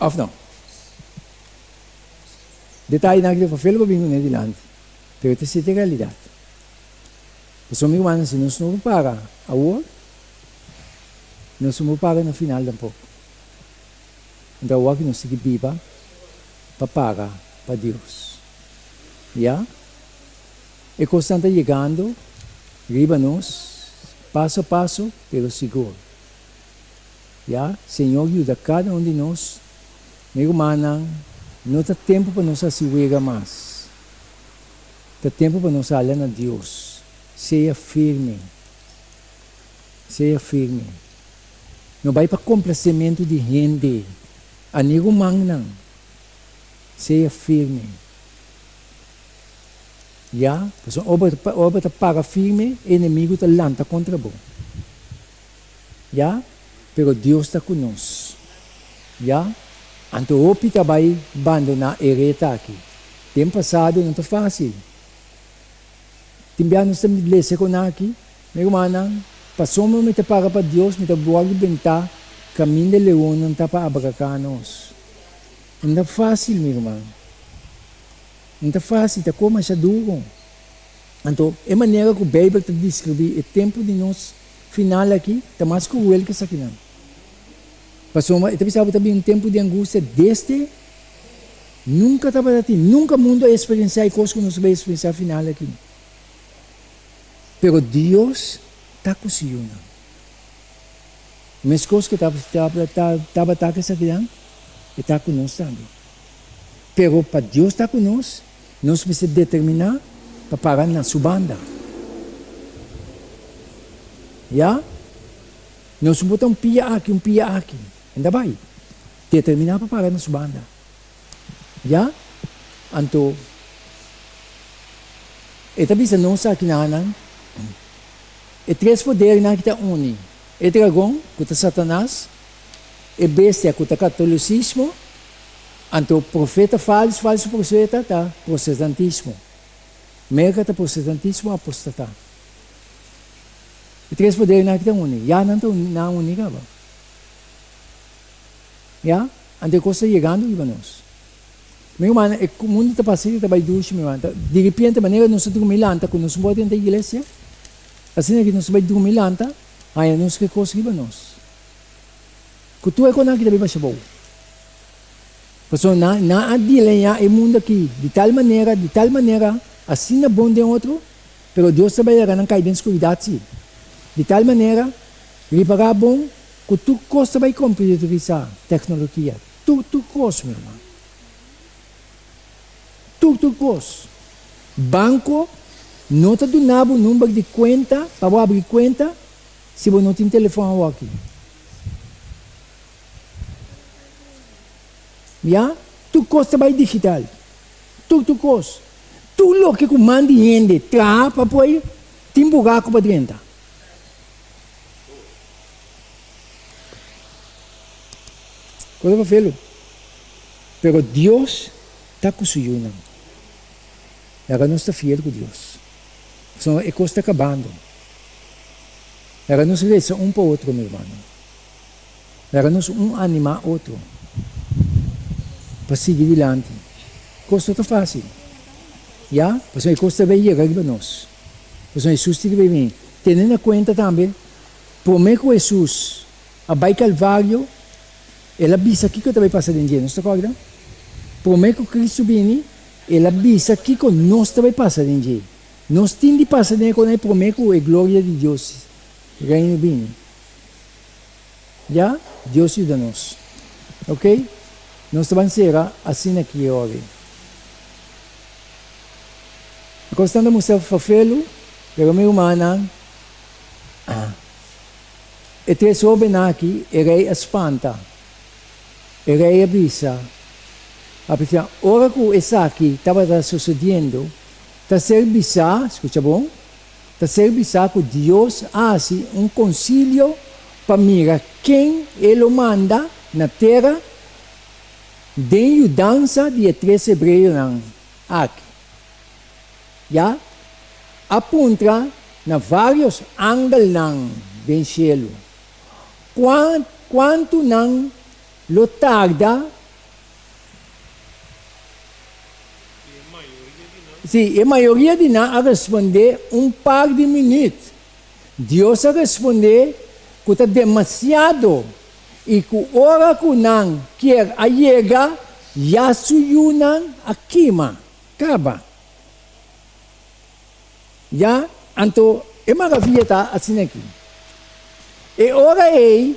Òf no? Detayenan aki ta fafel pa bin kuné dilanti, pero ta esei ta e realidat. Pasobra mi rumannan, si nos no por para awor, nos no por para na final tampoko. Anto awor aki nos tin ki biba pa para pa Dios. Ya, e kosnan ta yegando riba nos paso a paso, pero sigur. Ya, Señor yuda kada un di nos. Mi rumannan, no ta tempu pa nos hasi wega mas. Ta tempu pa nos hala na Dios. Sea firme. Sea firme. No bai pa komplasementu di hende. Ani rumannan, sea firme. Ya, pasobra ora bo ta para firme, e enemigu ta lanta kontra bo. Ya, pero Dios ta ku nos. Ya, anto hopi ta bai bandoná e ret aki. Den pasado no ta fásil. Tin bia nos ta lesa kon aki, Mi rumannan, pasobra mi ta para pa Dios, mi ta wòrdu bentá kaminda leonnan ta pa abraká nos. No ta fásil, mi ruman. No ta fásil, ta kos masha duru. Anto, e manera ku Beibel ta deskribí e tempu di nos final aki ta mas kruel ku esakinan. Pasobra e ta bisa bo ta bin un tempu di angustia desde nunka tabata tin, nunka mundu a eksperensiá e kos ku nos ta bai eksperensiá final aki. Pero Dios ta ku su yunan. Meskos ku tabata ku esakinan, e ta ku nos tambe. Pero pa Dios ta ku nos, nos mester determiná pa para na su banda. Ya? Nos no por ta un pia aki, un pia aki. E ta bai. Determiná pa para na su banda. Ya? Anto, e ta bisa nos aki nanan, e tres podernan aki ta uni, e dragon, ku ta Satanas, e bestia, ku ta katolisismo, Anto profeta falsu, falsu profeta ta protestantismo. Merka ta protestantismo apostata. E tres podernan aki ta uni. Ya nan ta nan uni kaba. Ya, anto e kos ta yegando riba nos. Mi rumannan, e mundu ta pasa i ta bai dushi, mi rumannan. Di repente, manera nos ta drumi lanta ku nos no por drenta iglesia, asina ki nos ta bai drumi lanta, haña nos ke kos riba nos. Ku tur e konan aki ta biba shabou. Pasobra nan nan a dileñá e mundu aki di tal manera, di tal manera, asina bon den otro, pero Dios ta bai laga nan kai den skuridat sí. Di tal manera, ripará bon ku tur kos ta bai komputerisá, teknologia, tur tur kos, mi ruman. Tur tur kos. Banko no ta duna bo number di kuenta pa bo abri kuenta si bo no tin telefòn awoki. Ya, tur kos ta bai digital. Tur tur kos. Tur loke ku man di hende traha pa poi tin buraku pa drenta. Cosa pa felu. Pero Dios ta ku su yunan. Laga nos ta fiel ku Dios. Pasobra e kos ta kabando. Laga nos resa un pa otro, mi rumannan. Laga nos un animá otro pa sigui dilanti. Kos no ta fásil, ya, pasobra e kos ta bay yega riba nos. Pasobra Hesus tin ke bay bini. Tene na kuenta tambe, promé ku Hesus a bai Kalvario, El a bisa kiko ta bay pasa den dje. Nos ta kòrda? Promé ku Kristu bini, El a bisa kiko nos ta bay pasa den dje. Nos tin di pasa den e konai promé ku e gloria di Dios Reino bini. Ya, Dios yuda nos. Ok, nos ta ban sera asina ki e ora ei. E kos ta mustra fafelu, pero mi rumannan, e tres hobennan aki e rei a spanta. E rei a bisa, Pasobra ora ku esaki tabata sosodiendo, ta ser bisá, skucha bon, Ta ser bisá ku Dios a hasi un konsilio pa mira ken E lo manda na tera den yudansa di e tres hebreonan aki. Ya a puntra na vários angelnan den shelu kuantu nan lo tarda. Sí, e mayoria di nan a respondé un par di minüt. Dios a respondé ku ta demasiado i ku ora ku nan kier a yega, ya su yunan a kima kaba. Ya, anto e maravia ta asina aki. E ora ei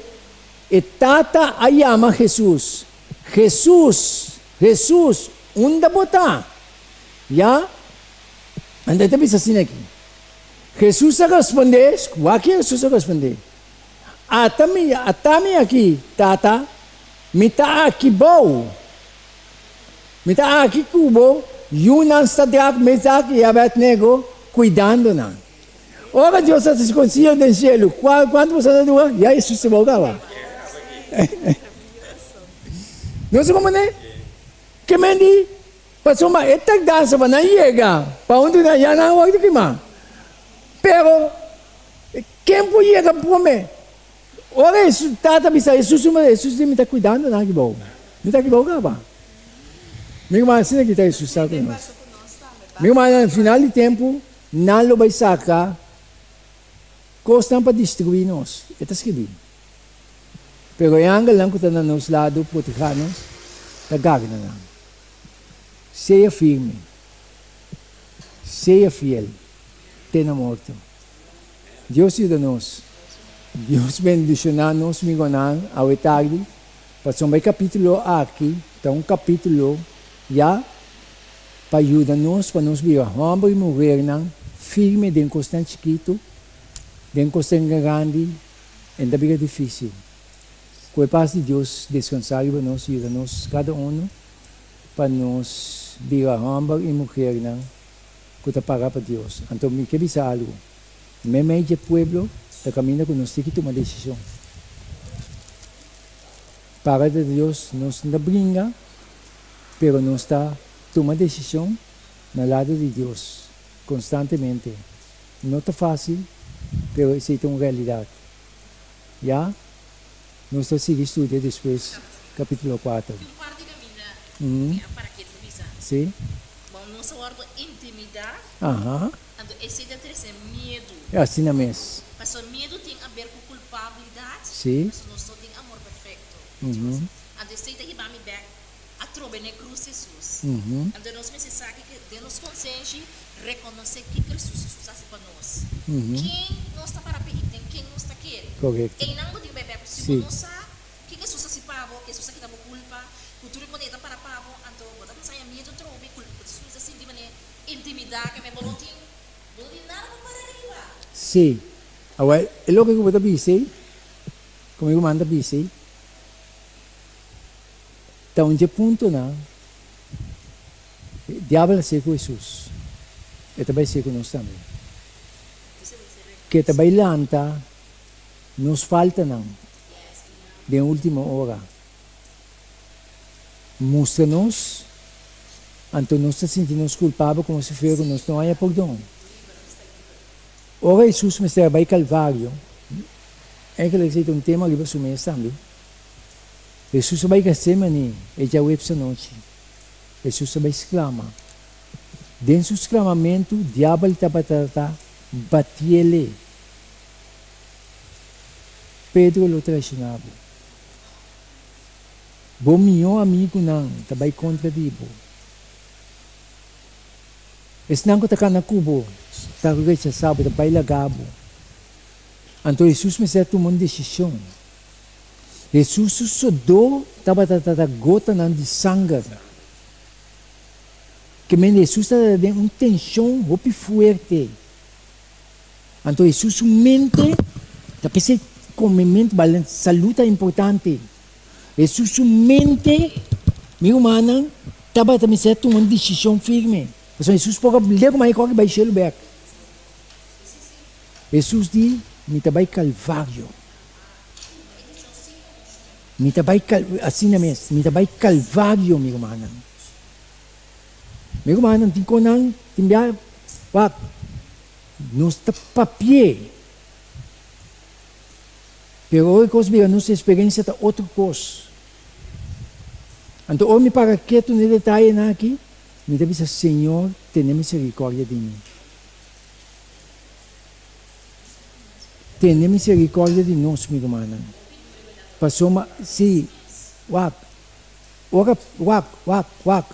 e Tata a yama Hesus. Jesus, Jesus, unda bo ta? Ya, anto e ta bisa asina aki. Jesus a respondé, wak ki Jesus a respondé, Ata mi, ata mi aki, Tata, mi ta aki bou. Mi ta aki ku bo, yunan Sadrak, Mesak i Abednego, kuidando nan. Ora Dios a hasi konsilio den shelu, kuantu boso ta dura? Ya Hesus ta bou kaba. Nos a komprendé? Ke men di, pasobra e tardansa pa nan yega pa un duna ya nan a wòrdu kimá. Pero, ken por yega promé? Ora Hesus, Tata bisa Hesus, Hesus di, Mi ta kuidando nan aki bou. Mi ta aki bou kaba. Mi ruman, asina ki ta Hesus ta ku nos. Mi ruman, na final di tempu, Nan lo bai saka kosnan pa destruí nos, e ta skibí. Pero e angelnan ku ta na nos lado protehá nos, ta garda nan. Sea firme, sea fiel te na morto. Dios yuda nos. Dios bendishoná nos migonan awe tardi, pasobra e kapítulo aki ta un kapítulo ya pa yuda nos pa nos bira hòmber i muhernan firme den kosnan chikitu, den kosnan grandi en ta bira difísil. Ku e pas di Dios deskansá riba nos i yuda nos kada unu pa nos bira hòmber i muhernan ku ta para pa Dios. Anto mi ke bisa algu, meimei dje pueblo ta kaminda ku nos tin ki tuma desishon. Para di Dios nos no ta bringa, pero nos ta tuma desishon na lado di Dios konstantemente. No ta fásil, pero esei ta un realidat. Ya, nos ta sigui studia despues kapítulo kuater. Tin un par di kaminda mi a para ketu bisa. Sí. Bon, nos a wòrdu intimidá, anto esei ta trese miedu. Asina mes. Pasobra miedu tin aber ku kulpabilidat, pasobra nos no tin amor perfekto. Anto esei ta hiba mi bèk atrobe n'e krus Hesus. Anto nos mester sa ke den nos konsenshi rekonosé kiko Hesus hasi pa nos. Ken nos ta para p'e i den ken nos ta kere. Einan bo tin ku bai bèk. Si bo no sa kiko Hesus hasi pa bo, ke Hesus a kita bo kulpa, ku tur e moneda ta para pa bo, anto bo ta kuminsá haña miedu atrobe, bo ta kuminsá sinti manera intimidá ke men bo no tin bo no tin nada pa para riba. Sí. Awor, e loke ku bo ta bisa ei, ku mi ruman ta bisa ei, Ta un dje puntonan diabel a hasié ku Hesus, e ta bai hasié ku nos tambe. Ke ta bai lanta nos faltanan den ultimo ora. Mustra nos, anto nos ta sinti nos kulpabel komo si fuera ku nos no haña pordon. Ora Hesus mester a bai Kalvario, eigenlijk esei ta un tema riba su mes tambe. Hesus a bai Getsemani e djaweps anochi. Hesus a bai sklama. Den su sklamamentu, diabel tabata ta batiele. Pedro lo traishoná bo. Bo mihó amigunan ta bai kontra di bo. Esnan ku ta kana ku bo ta rechasá bo, ta bai laga bo. Anto Hesus mester a tuma un desishon. Hesus su sodó tabata ta gotanan di sanger. Ke mende Hesus tabata den un tenshon hopi fuerte. Anto Hesus su mente ta p'esei komementu bal salú ta importante. Hesus su mente, mi rumannan, tabata mester a tuma un desishon firme. Pasobra Hesus por a lei ku mai kòrda bai shelu bèk. Hesus di, Mi ta bai Kalvario. Mi ta bai kal, asina mes, mi ta bai Kalvario, mi rumannan. Mi rumannan, tin konan, tin bia, wak, nos ta papi'é. Pero ora kos bira nos eksperensia ta otro kos. Anto ora mi para ketu na e detayenan aki, mi ta bisa, Señor, tene miserikordia di mi. Tene misericordia di nos, mi rumannan. Pasobra, si, wak, ora, wak, wak, wak,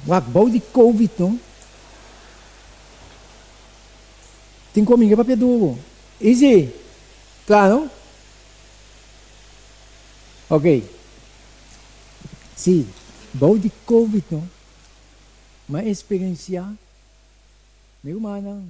wak, bou di covid, no? Tin kominga papia duro. Easy, kla, no? Ok. Sí, bou di Covid, no? M'a eksperensiá, mi rumannan.